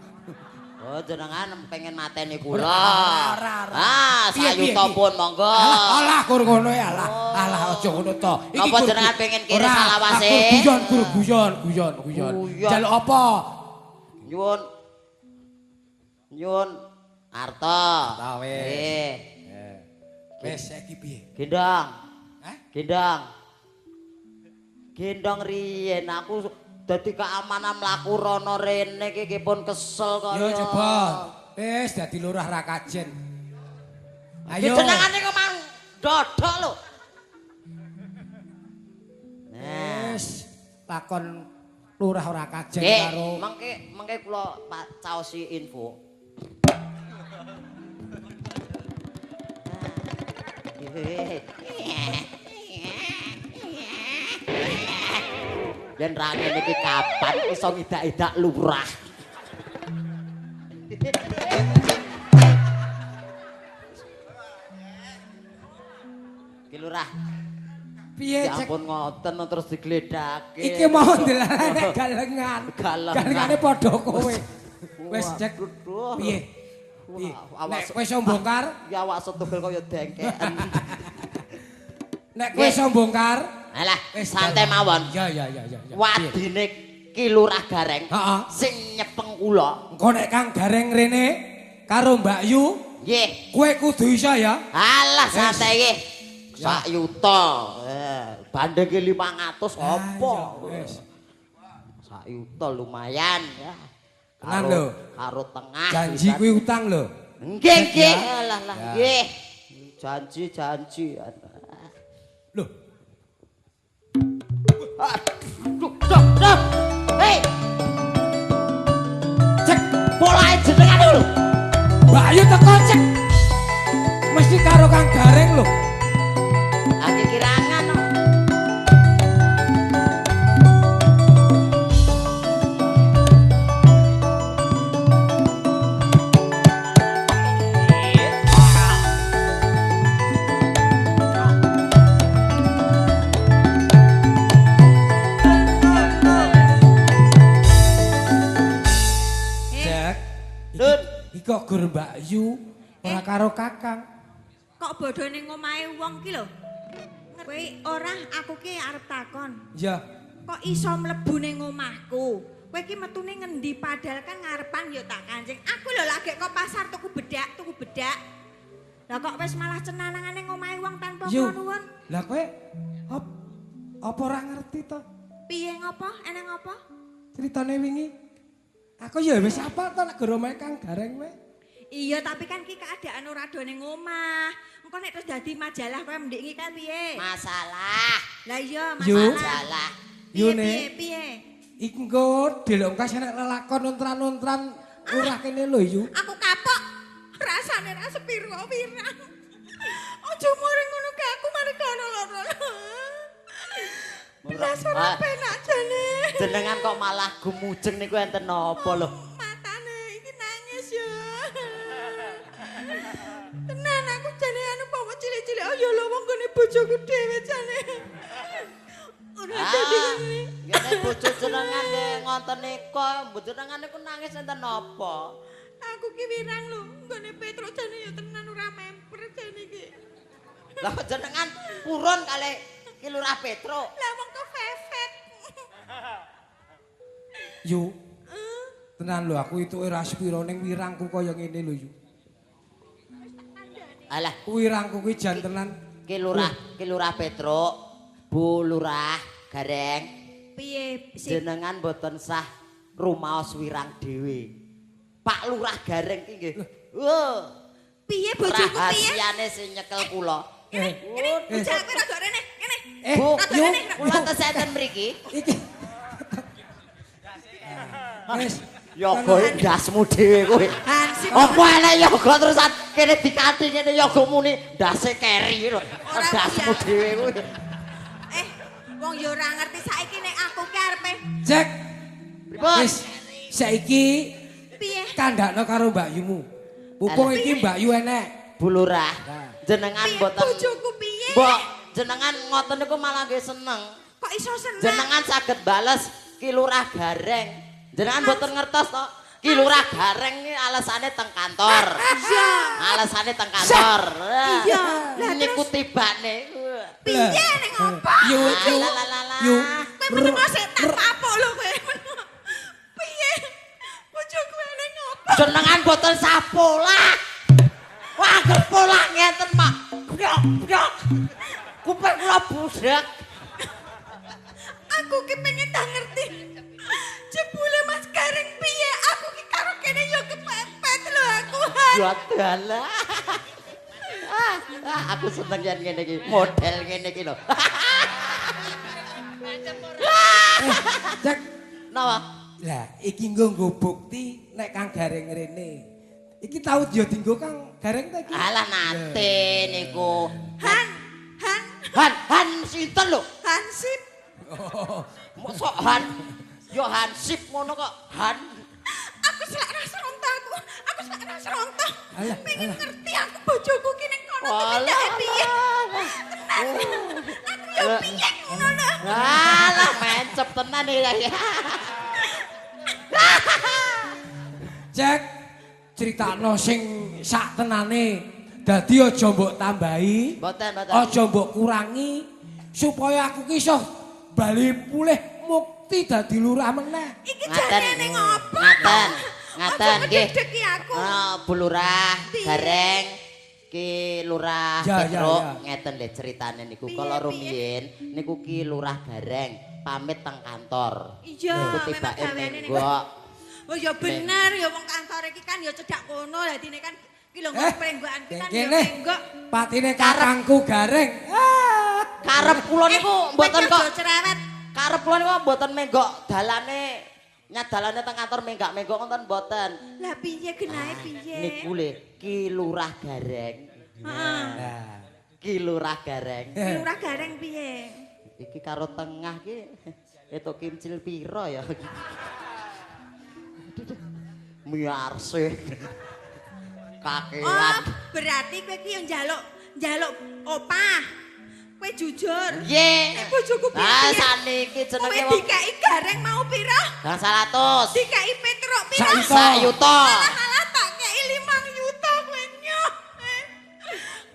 Oh, jenengan pengen mateni kula. Ora. Ah, sayuta pun monggo. Alah, kur ngono ya, alah. Alah aja ngono to. Napa jenengan pengen kiri salawase? Guyon, gur guyon, guyon, guyon. Jaluk apa? Nyuwun. Nyuwun arta. Ta wis. Nggih. Wis saiki piye? Gendong. Hah? Gendong. Gendong riyen aku dadi keamanan mlaku rono rene iki pun kesel kaya. Yo coba. Wis dadi lurah ra kajen. Ayo. Jenengane kok mang dodok lho. Nah, wis lakon lurah ora kajen karo mengke kula caosi info. Yen ra ngene iki kapan iso ngidak-idak lurah. Ki lurah. Piye cek? Ampun ngoten terus digledhake. Iki mau ndelalane galengan. Galengane padha kowe. Wis cek piye? Nek kowe iso mbongkar, ya awak setugel kaya dengkeken. Nek kowe iso mbongkar, alah, santai mawon. Ya. Wadine Ki Lurah Gareng sing nyepeng kula. Engko nek Kang Gareng rene karo Mbak Yu, nggih. Kowe kudu iso ya. Alah, santai iki. Sak yuta. Bandinge 500 apa? Wis. Sak yuta lumayan ya. Tenan lho. Karo tengah. Janji kuwi utang lho. Nggih, nggih. Alah, lah, nggih. Janji-janji. Lho. Aduh, duh, hei. Cek polahe jenengan lho. Mbak Ayu teko cek. Mesti karo Kang Gareng lho. Lagi kirangan no. Kok gur Mbak Yu ora karo Kakang. Kok bodho ning omahe wong ki lho. Kowe ora aku ki arep takon. Iya. Kok iso mlebu ning omahku? Kowe ki metune ngendi padahal kan ngarepan ya tak kancing. Aku lho lagi kok pasar tuku bedak, tuku bedak. Lah kok wis malah cenanangan ning omahe wong tanpa nuwun. Lah kowe apa ora ngerti to? Piye ngopo? Eneng apa? Critane wingi. Aku ya wis apal to nek goro omahe Kang Gareng kowe. Iya, tapi kan ki keadaan ora do ning omah. Engko nek terus dadi majalah kowe mending iki kan piye? Masalah. Lah iya, masalah. Yo piye piye? Iki engko delok kas enek lelakon untran-untran ora kene lho Yu. Aku kapok. Rasane ra sepiro-pirang. Aja mari ngono ke aku mari kono loro. Belas ora penak jane. Jenengan kok malah gumujeng niku enten napa lho? Matane iki nangis ya. Tenan aku jane anu bawa cilik-cilik oh ya lho wong gone bojoku dhewe jane. Ora dadi ngene. Ngene bojo jenengan nggih ngoten niku, jenengan niku nangis enten napa? Aku ki wirang lho, nggone Petruk jane ya tenan ora memper jane iki. Lah kok jenengan purun kalih Ki Lurah Petruk. Lah wong kefefet. Yu. Tenan lho aku itu ora sepiro ning wirangku kaya ngene lho Yu. Alah, wirangku kuwi jan tenan. Ki Lurah Petruk, Bu Lurah Gareng. Piye? Jenengan mboten sah rumaos wirang dhewe. Pak Lurah Gareng ki nggih. Wah. Piye bojoku piye? Rahasiane sing nyekel kula. Kene, bocah kowe rada rene, kene. Bu, kula tesih enten mriki. Iki. Wis, yoga ndasmu dhewe kowe. Apa enek yoga terusan kene dikanthi ngene yoga muni ndase keri lho. Ndasmu dhewe kowe. Wong ya ora ngerti saiki nek aku ki arepe. Cek. Pripun? Wis saiki piye? Kandhakno karo Mbakyumu. Pupung iki Mbakyu enek. Bu Lurah, jenengan mboten bojoku piye? Mbok, jenengan ngoten niku malah nggih seneng. Kok iso seneng? Jenengan saged bales Ki Lurah Gareng. Jenengan mboten ngertos to? Ki Lurah Gareng iki alasane teng kantor. Iya. Alasane teng kantor. Iya. Lah niku tibane. Piye ning opo? Yu yu. Kowe meneng sik tak papuk lho kowe. Piye? Bojoku ning opo? Jenengan boten sapolah. Wah, gepolah ngeten, Mak. Brok, brok. Kuping kula budhek. Aku ki pengen tak ngerti. Jebule Mas Gareng piye? Aku ki karo kene yo kepepet lho aku. Ya dalah. Aku seneng yen ngene iki, model ngene iki lho. Cek. Napa? Lah, iki nggo bukti nek Kang Gareng rene. Iki tau yo dinggo Kang Gareng ta iki? Alah nate niku. Han, Han. Han, Han sinten lho? Hansip. Mosok Han. Yo Hansip ngono kok Han. Aku selak rasa rontok aku. Aku selak rasa rontok. Pengen ngerti aku bojoku ki ning kono tumindake piye. Tenan. Aku yo piye ngono lho. Alah mencep tenan iki. Cek critakno sing sak tenane. Dadi aja mbok tambahi. Mboten, mboten. Aja mbok kurangi supaya aku ki iso bali pulih mukti dadi lurah meneh. Iki jane ning opo? Ngaten. Ngaten nggih. Bu Lurah Gareng Ki Lurah Petruk ngeten lho ceritane niku. Kala rumiyin niku Ki Lurah Gareng pamit teng kantor. Iya, niku tibake menggok. Oh ya bener ya wong kantor iki kan ya cedhak kono dadine kan iki lho nggon prenggokan ki kan ya menggok. Patine kakangku Gareng. Karep kula niku mboten kok cerewet. Karep kula niku mboten menggok dalane nyadalane teng kantor menggak-menggok ngoten mboten. Lah piye genahe piye? Niku lho Ki Lurah Gareng. Heeh. Ki Lurah Gareng. Ki Lurah Gareng piye? Iki karo tengah ki etok kimcil pira ya? Miarse. Kakean. Oh, berarti kowe ki yo njaluk opah. Kowe jujur. Nggih. Bojoku piye? Ah saniki jenenge wong. Kowe dikeki Gareng mau pira? 100. Dikeki Petruk pira? Sak yuta. Alah tak kei 5 yuta kowe nyoh.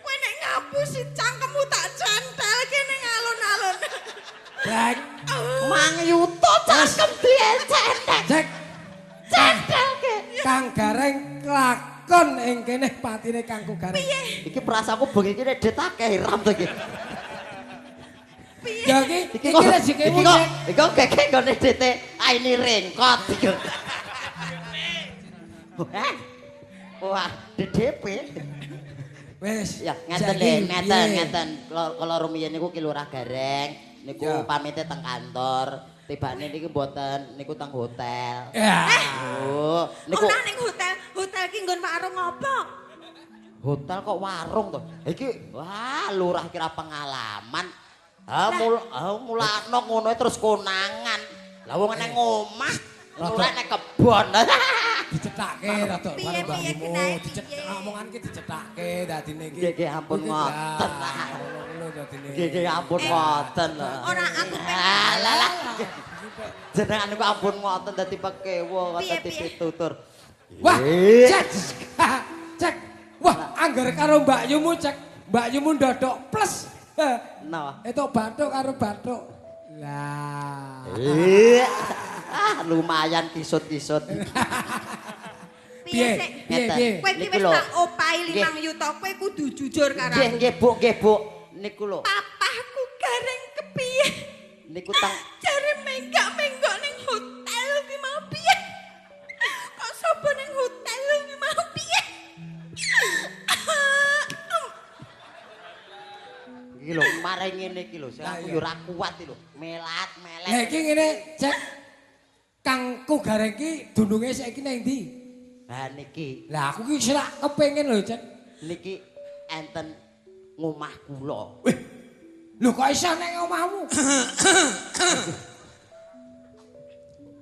Kowe nek ngapusi cangkemmu tak cantel kene alun-alun. Cek. 5 yuta cangkem dicentek. Cek. Centelke. Kang Gareng kelakon ing kene patine Kangku Gareng. Piye? Iki perasaanku bengi iki nek dit akeh ram to iki. Piye? Ya iki iki rezekimu kok. Iki kok gege nggone dite aini rengkot iki. Wah, DDP. Wis. Ya ngeten lho, ngeten ngeten. Kala rumiyin niku Ki Lurah Gareng niku pamite teng kantor. Tibane niki mboten niku teng hotel. Ya. Oh, niku ora ning hotel. Hotel ki nggon warung apa? Hotel kok warung to? Iki wah lurah kira pengalaman. Ha mulakno ngono terus konangan. Lah wong nang omah, lurah nang kebon. Dicethake rada Piye, karo piye, mbakmu, kenae, dicethak piye? omongan ki dicethake dadine iki. Nggih, nggih, ampun ngoten. Ngono dadine. Nggih, nggih ampun ngoten. Ora aku pengen. Lah lah. Jenengan niku ampun ngoten dadi pekewo Piye, dadi piye? pitutur. Wah, cek. Cek. Wah, anggar karo Mbak Yumu cek. Mbak Yumu ndodok plus. Napa? Itu bathuk karo bathuk. Lah. Ah, lumayan kisut-kisut. Piye sik? Piye, piye? Kowe iki Niku wis lho. tak opahi Nggih. 5 yuta, kowe kudu jujur karo Nggih, aku. nggih, Bu, nggih, Bu. Niku lho. Papahku gareng kepiye? Niku teng Jare menggak-menggok ning hotel ki mau piye? Kok sapa ning hotel ki mau piye? iki lho, mare ngene iki lho, sing Lah, aku iya. yo ora kuat iki lho. Melat, melet. Lah iki ngene, cek. Kangku gareng ki dununge saiki nang ndi? Lah niki, Lah aku ki selak kepengin lho, Cek. niki enten ngomah kula. Wih. Lho kok iso nang omahmu?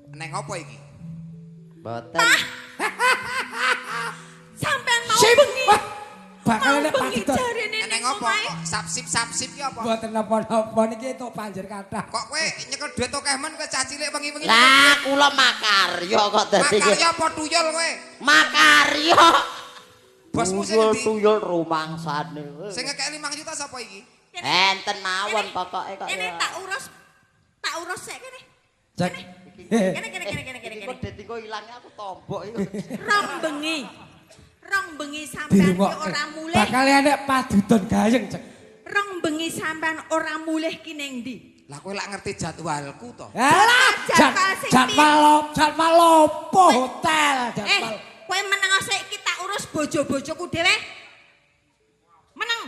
Neng apa iki? Mboten. Sampean mau Sip. bengi. Wah, bakal Mau nek bengi padha. jarene Neng ning apa? omahe. Kok Sapsip-sapsip ki apa? Mboten napa-napa niki entuk panjer kathah. Kok kowe nyekel duit akeh men kowe cah cilik wengi-wengi. Lah kula makarya kok dadi Makarya apa tuyul kowe? Makarya. Bosmu sing endi? Tuyul rumangsane. Sing ngekeki 5 juta sapa iki? Enten mawon pokoke kok. Kene ya. tak urus. Tak urus sik kene. Cek. Kene kene kene kene kene. Iki kok dadi kok ilange aku tombok iki. Rong bengi. Rong bengi sampean ki Dirungokke. ora mulih. Bakal enek padudon gayeng, Cek. Rong bengi sampean ora mulih ki ning ndi? Lah kowe lak ngerti jadwalku to. Alah, Jadwal sing jadwal jadwal opo hotel, jadwal. Kowe meneng sik iki tak urus bojo-bojoku dhewe. Meneng.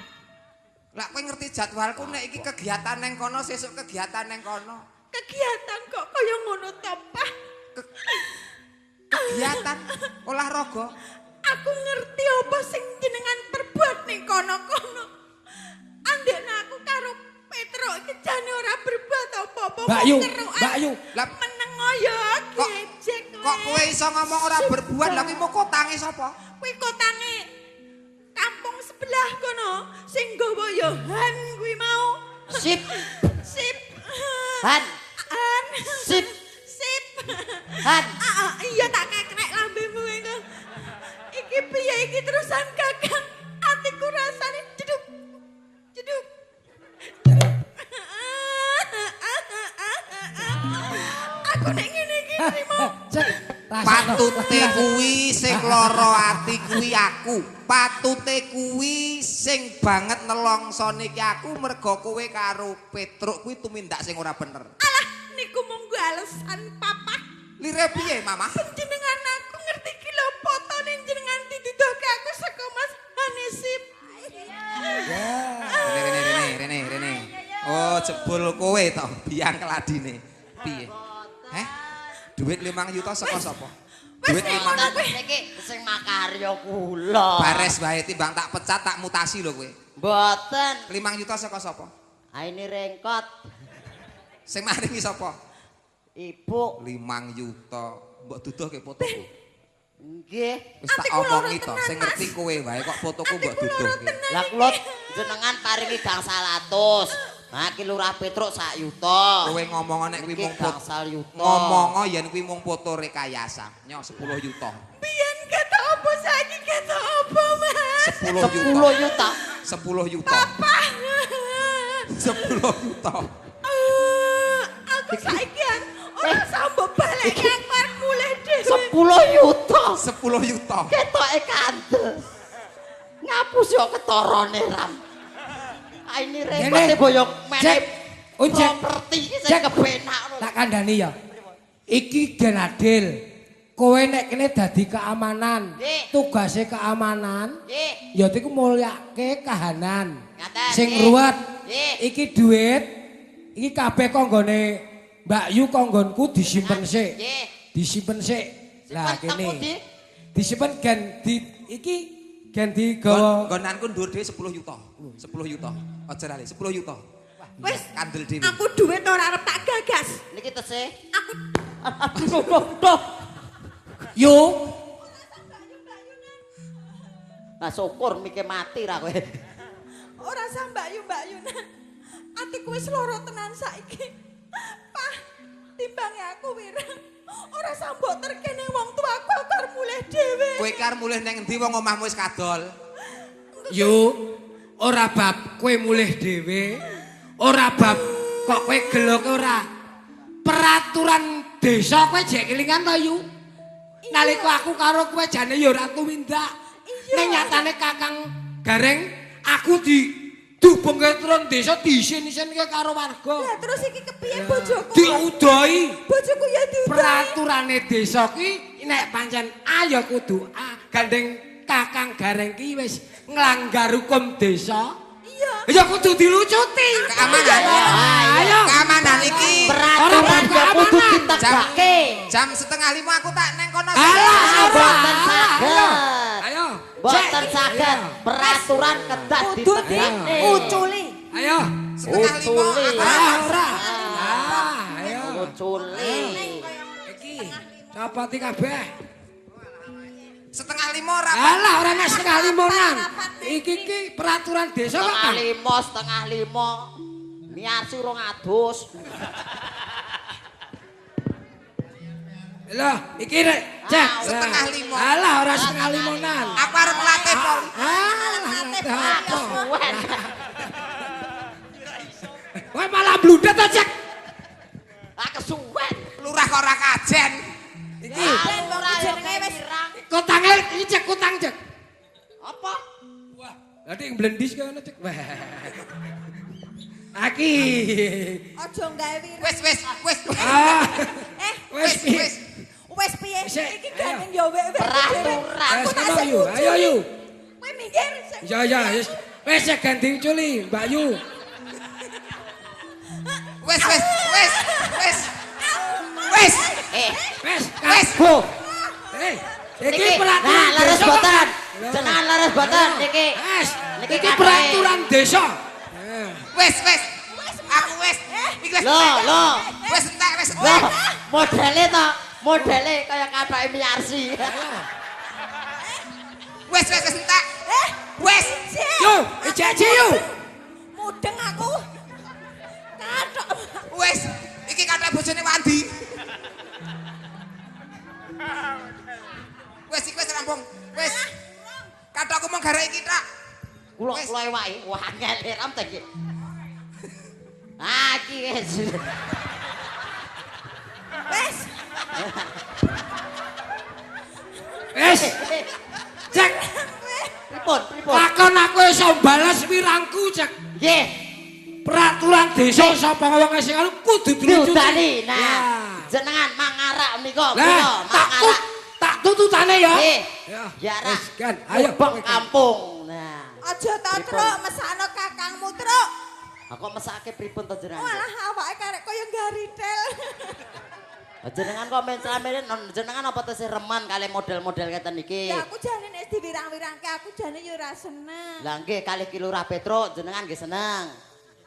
Lah kowe ngerti jadwalku nek iki kegiatan neng kono, sesuk kegiatan neng kono. Kegiatan kok kaya ngono to, Pak? Kegiatan olahraga. Aku ngerti apa sing jenengan perbuat ning kono-kono. Andekne aku karo Petro iki jane ora berbuat apa-apa. Mbak Yu, mung kerukan. Mbak Yu. Lah Meneng ya Kok- gejek kok kowe iso ngomong ora berbuat lah kuwi mau kotange sapa? Kuwi kotange kampung sebelah kono sing nggawa ya Han kuwi mau. Sip. Sip. Han. Han. Sip. Sip. Han. Ah, ah, iya tak kekrek lambemu iku. Iki piye iki terusan Kakang? Atiku rasane jeduk. Jeduk. Aku nek ngene iki trimo. Cek. rasakno. Patute kuwi sing lara ati kuwi aku. Patute kuwi sing banget nelongsone ki aku mergo kowe karo Petruk kuwi tumindak sing ora bener. Alah niku mung alasan papa. Lire piye, Mama? Panjenengan aku ngerti ki lho fotone jenengan diduduhke aku saka Mas Hanisip. Rene rene rene rene rene. Oh, jebul kowe to biang keladine. Piye? Heh? Duit 5 juta saka sapa? Wis Duit nek 5 ngono kuwi. Niki sing makarya kula. Bares wae timbang tak pecat tak mutasi lho kowe. Mboten. 5 juta saka sapa? Ha ini rengkot Sing maringi sapa? ibu. 5 juta. Mbok duduhke fotoku. Nggih. Wis tak Atiku loro omongi to, tenan, sing ngerti Mas. kowe wae kok fotoku mbok Atiku loro duduhke. tenan. Lah kula jenengan paringi gangsal atus. Nah iki Lurah Petruk sak yuta. Kowe ngomong nek kuwi Niki mung foto. gangsal yuta. Ngomong yen kuwi mung foto rekayasa. Nyo 10 juta. Biyen ketok apa saiki ketok apa, Mas? 10 juta. 10 juta. 10 juta. Papa. 10 juta. Aku saiki an ora sambok balik aku arep mulih dhewe. 10 juta. 10 juta. Ketoke kandel. Ngapus yo ketorone ram. Ah ini Ngene. rekote boyong Cek. meneh. Oh, Cek. Properti iki sing Cek. kepenak lho. Tak kandhani ya. Iki gen adil. Kowe nek kene dadi keamanan. Nggih. Tugase keamanan Nggih. ya iku mulyake kahanan. Ngaten, Sing nggih. ruwet. Nggih. Iki duit iki kabeh konggone Mbak Yu konggonku disimpen sik. Nggih. Disimpen sik. Lah Simpen teng kene. pundi? Disimpen gen di iki gen digawa Nggonanku dhuwur dhewe 10 juta. 10 juta. Aja lali 10 juta. Wis Kandel dhewe. Aku duit ora arep tak gagas. Niki tesih. Aku aduh. Yo. Nah syukur mike mati ra kowe. Ora sah Mbak Yu Mbak Yunan. Atiku wis lara tenan saiki. Pah, timbange aku wirang. Ora sah mbok terke ning wong tuaku aku arep mulih dhewe. Kowe ki arep mulih ning endi wong omahmu wis kadol? Yo, ora bab kowe mulih dhewe. Ora bab kok kowe gelo ora. Peraturan desa kowe jek kelingan to, Yu? Nalika aku karo kowe jane ya ora tumindak. Ning nyatane Kakang Gareng aku di dubengke turun desa diisin-isinke karo warga. Lah terus iki kepiye bojoku? Diudoi. Bojoku ya diudoi. Peraturane desa ki nek pancen A ya kudu A. Gandeng Kakang Gareng ki wis nglanggar hukum desa. Iya. Ya kudu dilucuti. Keamanan. Ayo. Keamanan iki. Peraturan ya kudu ditegake. Jam 4:30 aku tak neng kono. Alah, boten saged. Ayo. Boten saged. Peraturan kedah ditegake. Uculi. Ayo. 4:30 aku. Ora. Ayo. Uculi. Iki copoti kabeh. 4:30 ora. Alah ora nek 4:30-an. Iki ki peraturan desa kok. 4:30, 4:30. Niarsi urung adus. Lho, iki rek, cek 4:30. Alah ora 4:30-an. Aku arep nglatih pol. Alah nglatih apa? Kowe malah bludet ta, Cek. Ah kesuwen. Lurah kok ora kajen. Iki wong jenenge wis kotange iki Cek, kotang, Cek. Apa? Wah, dadi blendis kaya ngono, Cek. Wah. Aki. Aja gawe wirang. Wis wis wis. Wis wis. Wis piye? Iki gandeng ya wek-wek. Peraturan. Aku tak Ayo, ayo yu. Kowe minggir. Ya ya wis. Wis ganti uculi, Mbak Yu. Wis wis wis wis. Wis. Wis wis. Iki peraturan. Nah, leres boten. Jenengan leres boten niki. Wis. Iki peraturan desa. Wis wis. Aku wis. Iki wis. Lho, lho. Wis entek, wis entek. Modele to, modele kaya kathoke Miarsi. Wis wis wis entek. Wis. Yo, ijek yo. Mudeng aku. Kathok. Wis, iki kathok bojone Wandi. Wis iki wis rampung. Wis. Kathokku mung garek iki tok. Kula kula ewaki. Wah, angel ram ta iki. Ah, iki wis. Wis. Wis. Cek. Pripun, pripun? Lakon aku iso bales wirangku, Cek. Nggih. Peraturan desa sapa wong sing anu kudu dilucuti. Diudani. Nah, jenengan mangarak menika, menika mangarak. Tak tututane ya. Nggih. Ya, wis kan. Ayo bang kampung. Nah. Aja ta, Truk, mesakno kakangmu, Truk. Aku mesake pripun to jenengan? Walah awake karek kaya garitel. Jenengan kok menclamene jenengan apa tesih reman kalih model-model ngeten iki? Ya aku jane nek diwirang-wirangke aku jane ya ora seneng. Lah nggih kalih Ki Lurah Petruk jenengan nggih seneng.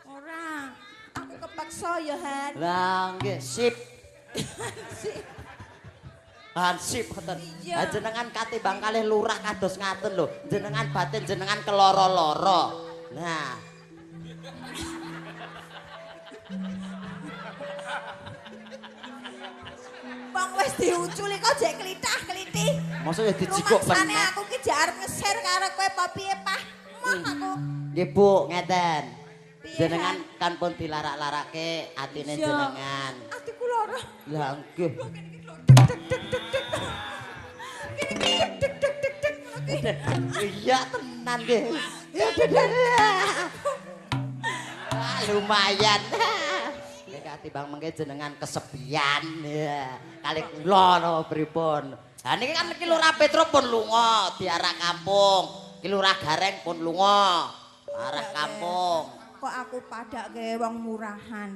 Ora. Aku kepeksa ya Han. Lah nggih sip. Sip. Han sip ngoten. Lah jenengan katimbang kalih lurah kados ngaten lho. Jenengan batin jenengan keloro-loro. Nah. Wong wis diuculi kok jek klithah-klithih. Mosok ya dijikuk penek. Aku ki jek arep ngeser karo kowe apa piye, Pah? Moh aku. Nggih, Bu, ngeten. Jenengan kan pun dilarak-larake atine jenengan. Atiku lara. Lah nggih. Dek dek dek dek. Kene iki dek dek dek dek ngono ki. Iya tenan nggih. Ya wah, lumayan. Nek timbang mengke jenengan kesepian ya. Kali kula napa pripun. Ha niki kan Ki Lurah Petruk pun lunga diarah kampung. Ki Lurah Gareng pun lunga arah kampung. Kok aku padake wong murahan.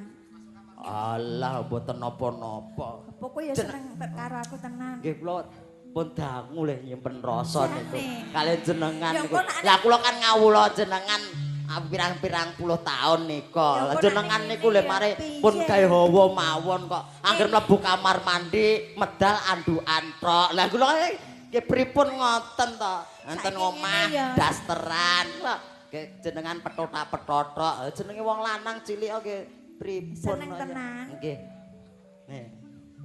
Alah mboten napa-napa. Apa kowe ya seneng karo aku tenan. Nggih kula pun dangu leh nyimpen rasa niku. Kaliyan jenengan Ya niku. Lah kula kan ngawula jenengan Pirang-pirang puluh tahun nika. Jenengan niku lho mare pun gawe hawa mawon kok. Angger mlebu kamar mandi medal andukan tok. Lah kula nggih pripun ngoten to? Enten omah dasteran kok jenengan petotak-petotok. Jenenge wong lanang cilik nggih pripun. Seneng tenan. Nggih. Nih.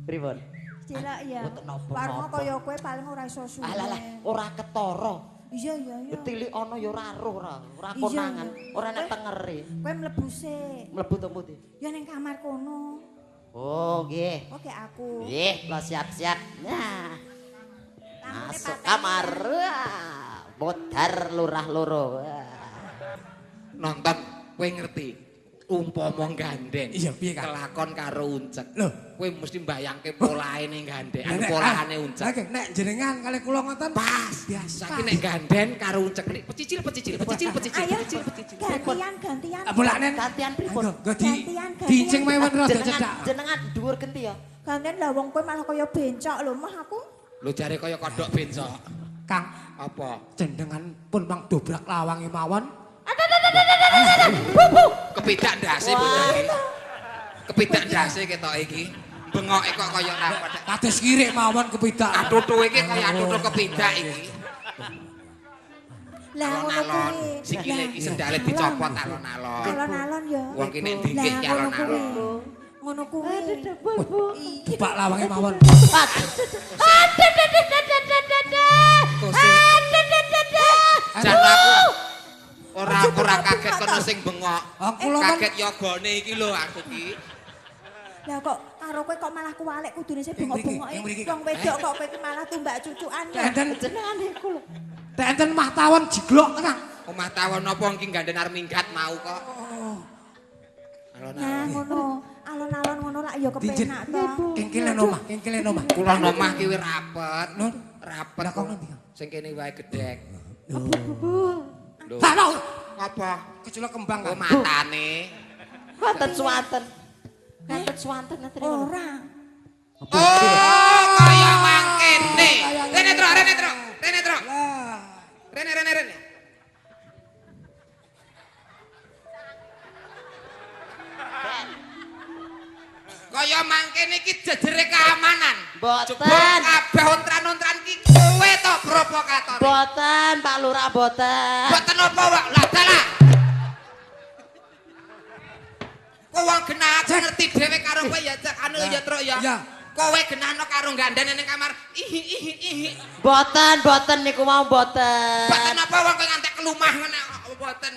Pripun? Cilok ya. Warna kaya kowe paling ora iso suwe. Alah ora ketara. Iya iya iya. Tilik ana ya ora roh ora, ora konangan, ora nek tengere. Kowe mlebu sik. Mlebu to pundi? Ya ning kamar kono. Oh, nggih. Oke aku. Nggih, kula siap-siap. Nah. Masuk kamar. Modar lurah loro. Nonton kowe ngerti. Umpama gandeng. Iya, piye Kang? Kelakon karo uncek. Lho, kowe mesti mbayangke polahe ning gandeng, anu polahane uncek. Lah nek jenengan kalih kula ngoten pas. Biasa. Saiki nek gandeng karo uncek nek pecicil pecicil pecicil pecicil pecicil pecicil. Gantian gantian. Bolaknen gantian pripun? Nggo di diincing mawon rada cedhak. Jenengan dhuwur genti ya. Gantian lah wong kowe malah kaya bencok lho mah aku. Lho jare kaya kodhok bencok. Kang, apa? Jenengan pun mang dobrak lawange mawon. Kepidak ndase bocah iki. Kepidak ndase ketok iki. Bengoke kok kaya rapat. Kados kirik mawon kepidak. Atutu iki kaya atutu kepidak iki. Lah ngono kuwi. Sikile iki sendale dicopot alon-alon. Alon-alon ya. Wong ki nek dingkik ki alon-alon. Ngono kuwi. Bupak lawange mawon. Jan aku ora kaget kono sing bengok. Kaget yogane iki lho aku ki. Lah kok karo kowe kok malah kuwalik kudune sing bengok-bengoke. Wong wedok kok kowe iki malah tumbak cucukan. Enten jenengane iku lho. Enten omah tawon jiglok tenan. Omah tawon apa iki gandhen arep minggat mau kok. Alon-alon ngono. Alon-alon ngono lak ya kepenak to. Kengkelen omah, kengkelen omah. Kula omah ki wis rapet. Rapet. Lah kok ngendi? Sing kene wae gedhek. Lho. Lah apa? Keculek kembang kok matane. Wonten swanten. Wonten swanten nanti. Ora. Oh, kaya mangkene. Rene trok, rene trok. Rene trok. Rene rene rene. Kaya mangkene iki jejere keamanan. Mboten. Kabeh ontran-ontran iki kowe to provokatore. Mboten, Pak Lurah mboten. Mboten apa wae. Lah dalah. Kowe wong genah ngerti dhewe karo kowe ya cek anu ya truk ya. Kowe genahno karo gandhen ning kamar. Ihi ihi ihi. Mboten, mboten niku mau mboten. Mboten apa wong kowe ngantek kelumah ngono mboten.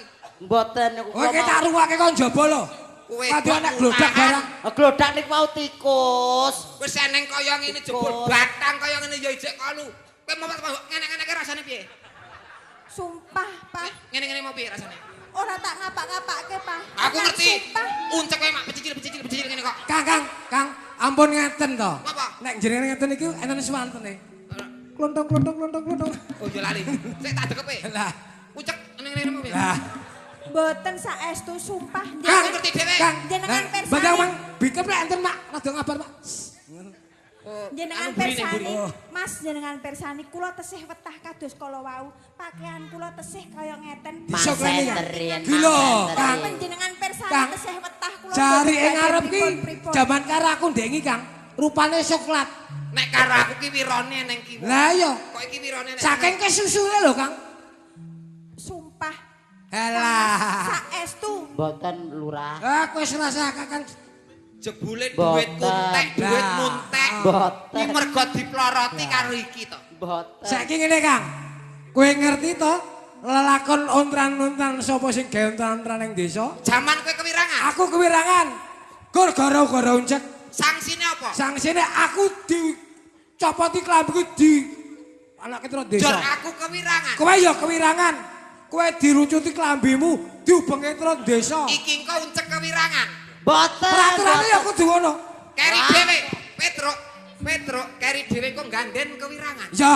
Mboten niku. Kowe tak ruwake kon njaba lho. Kowe Waduh anak glodak barang. Glodak niku mau tikus. Wis eneng kaya ngene jebul batang kaya ngene ya ijek kalu. Kowe mau ngene-ngeneke rasane piye? Sumpah, Pak. Ngene-ngene mau piye rasane? Ora tak ngapak-ngapake, Pak. Aku ngerti. Uncek kowe mak pecicil-pecicil pecicil ngene kok. Kang, Kang, Kang, ampun ngeten to. Apa? Nek jenengan ngeten iki enten swantene. Klontong klontong klontong klontong. Oh ya lali. Sik tak dekepe. Lah, ucek ngene-ngene mau piye? Lah. Mboten saestu sumpah. Aku ngerti dhewe. Jenengan persani. Badang Mang, bikem lek enten Mak, rada ngabar Mak. Jenengan persani, Mas jenengan persani kula tesih wetah kados kala wau. Pakaian kula tesih kaya ngeten. Gila, Kang. Jenengan persani tesih wetah kula. Jari ing ngarep ki jaman karo aku ndengi Kang, rupane soklat. Nek karo aku ki wirone ning kiwa. Lah iya. Kok iki wirone nek saking kesusune lho Kang. Sumpah. Halah. Saestu. Mboten lurah. Ah kowe serasa Kakang jebule duit kuntek, duit muntek. Mboten. Iki mergo diploroti karo iki to. Mboten. Saiki ngene Kang. Kowe ngerti to lelakon ontran-ontran sapa sing gawe ontran-ontran ning desa? Jaman kowe kewirangan. Aku kewirangan. Gur gara-gara uncek. Sangsine apa? Sangsine aku dicopoti klambiku di anak ketro desa. Jor aku kewirangan. Kowe ya kewirangan. Kowe dirucuti klambimu, diubenge ketro desa. Iki engko uncek kewirangan. Mboten. Peraturannya ya kudu ngono. Keri dhewe, Petruk, Petruk, keri dhewe kok ganden kewirangan. Ya.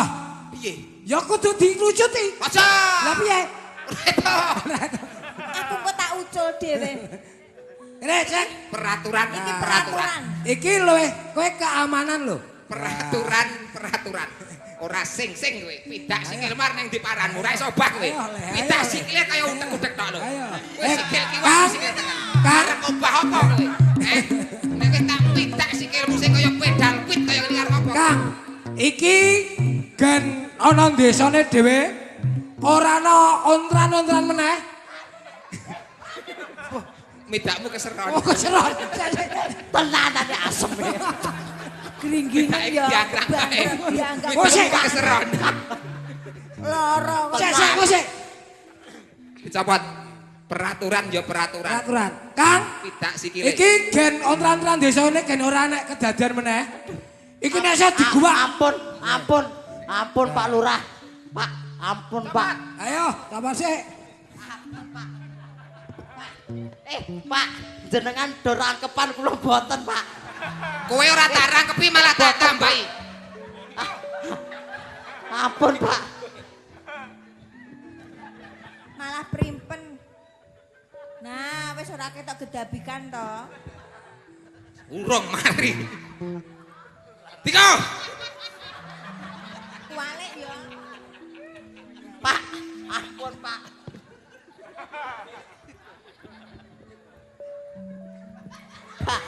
Piye? Ya kudu dirucuti. Aja. Lah piye? Aku kok tak ucul dhewe. Rek, cek peraturan iki peraturan. Iki luwih kowe keamanan lho. Peraturan, peraturan. peraturan. Ora sing-sing kowe. Pidak sikil mar ning diparanmu ora iso obah kowe. Ayo, Le, ayo, Pidak Le. sikile kaya utek-utek tok lho. Ayo. Kowe sikil kiwa Kang. sikil tengen. Kang. Arep obah apa kowe? Eh, nek kowe tak pidak sikilmu sing kaya pedal pit kaya ngene arep apa? Kang, iki gen ana desane dhewe ora ana ontran-ontran meneh. Midakmu keseron. Oh, keseron. Tenanane asem. Gringgingan ya. Diagrang bae. Dianggap Oh, sik. Midakmu keseron. lara kok. Sik, sik, sik. Dicopot. Peraturan ya peraturan. Peraturan. Kang, Pidak sikile. iki gen ontran-ontran desane gen ora nek kedadian meneh. Iki nek iso diguwak. Ampun, ampun, ampun Pak Lurah. Pak, ampun Pak. Ayo, tambah sik. Pak, jenengan do rangkepan kula boten, Pak. Kowe ora tak rangkepi malah tak tambahi. Ampun, Pak. Malah primpen. Nah, wis ora ketok gedabikan to. Urung mari. Tiko. Kualik ya. Pak, ampun, Pak. Pak.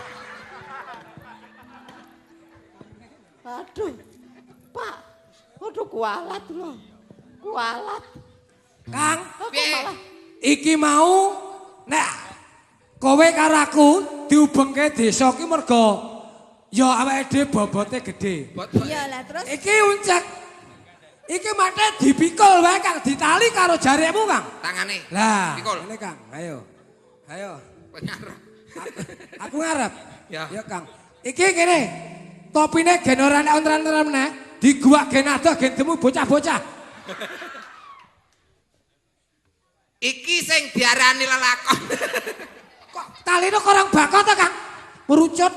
Aduh. Pak. Aduh kualat lho. Kualat. Kang, Aku Piye? malah iki mau nek kowe karo aku diubengke desa ki mergo ya awake dhewe bobote gedhe. Iya lah terus Iki uncek. Iki mate dipikul wae Kang, ditali karo jarikmu Kang. Tangane. Lah, Pikul. ngene Kang, ayo. Ayo. Kowe ngarep. Aku ngarep. Ya. Ya Kang. Iki kene. Topine gen ora nek ontran-ontran meneh, diguwak gen adoh gen temu bocah-bocah. Iki sing diarani lelakon. Kok taline korang bakot to Kang? Merucut.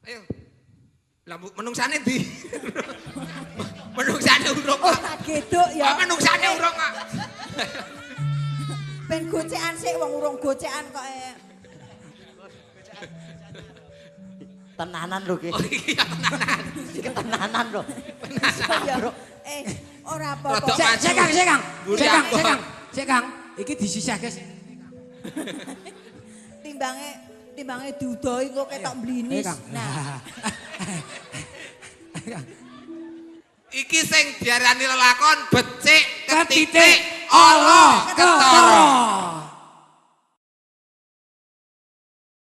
Ayo. Lah menungsane ndi? Menungsane urung oh kok. tak geduk ya. Kok menungsane urung kok. Ben gocekan sik wong urung gocekan kok. Tenanan lho ki. Oh iya tenanan. Iki tenanan lho. Ya. Ora apa-apa. Rodok Sik, sik Kang, sik Kang. Mburi Sik Kang, aku. sik Kang. Sik Kang. Iki disisihke sik. Timbange diudoi engko ketok Ayo, mblinis. Kang. Nah, Iki sing diarani lelakon becik Ketitik ketitik ala ketara.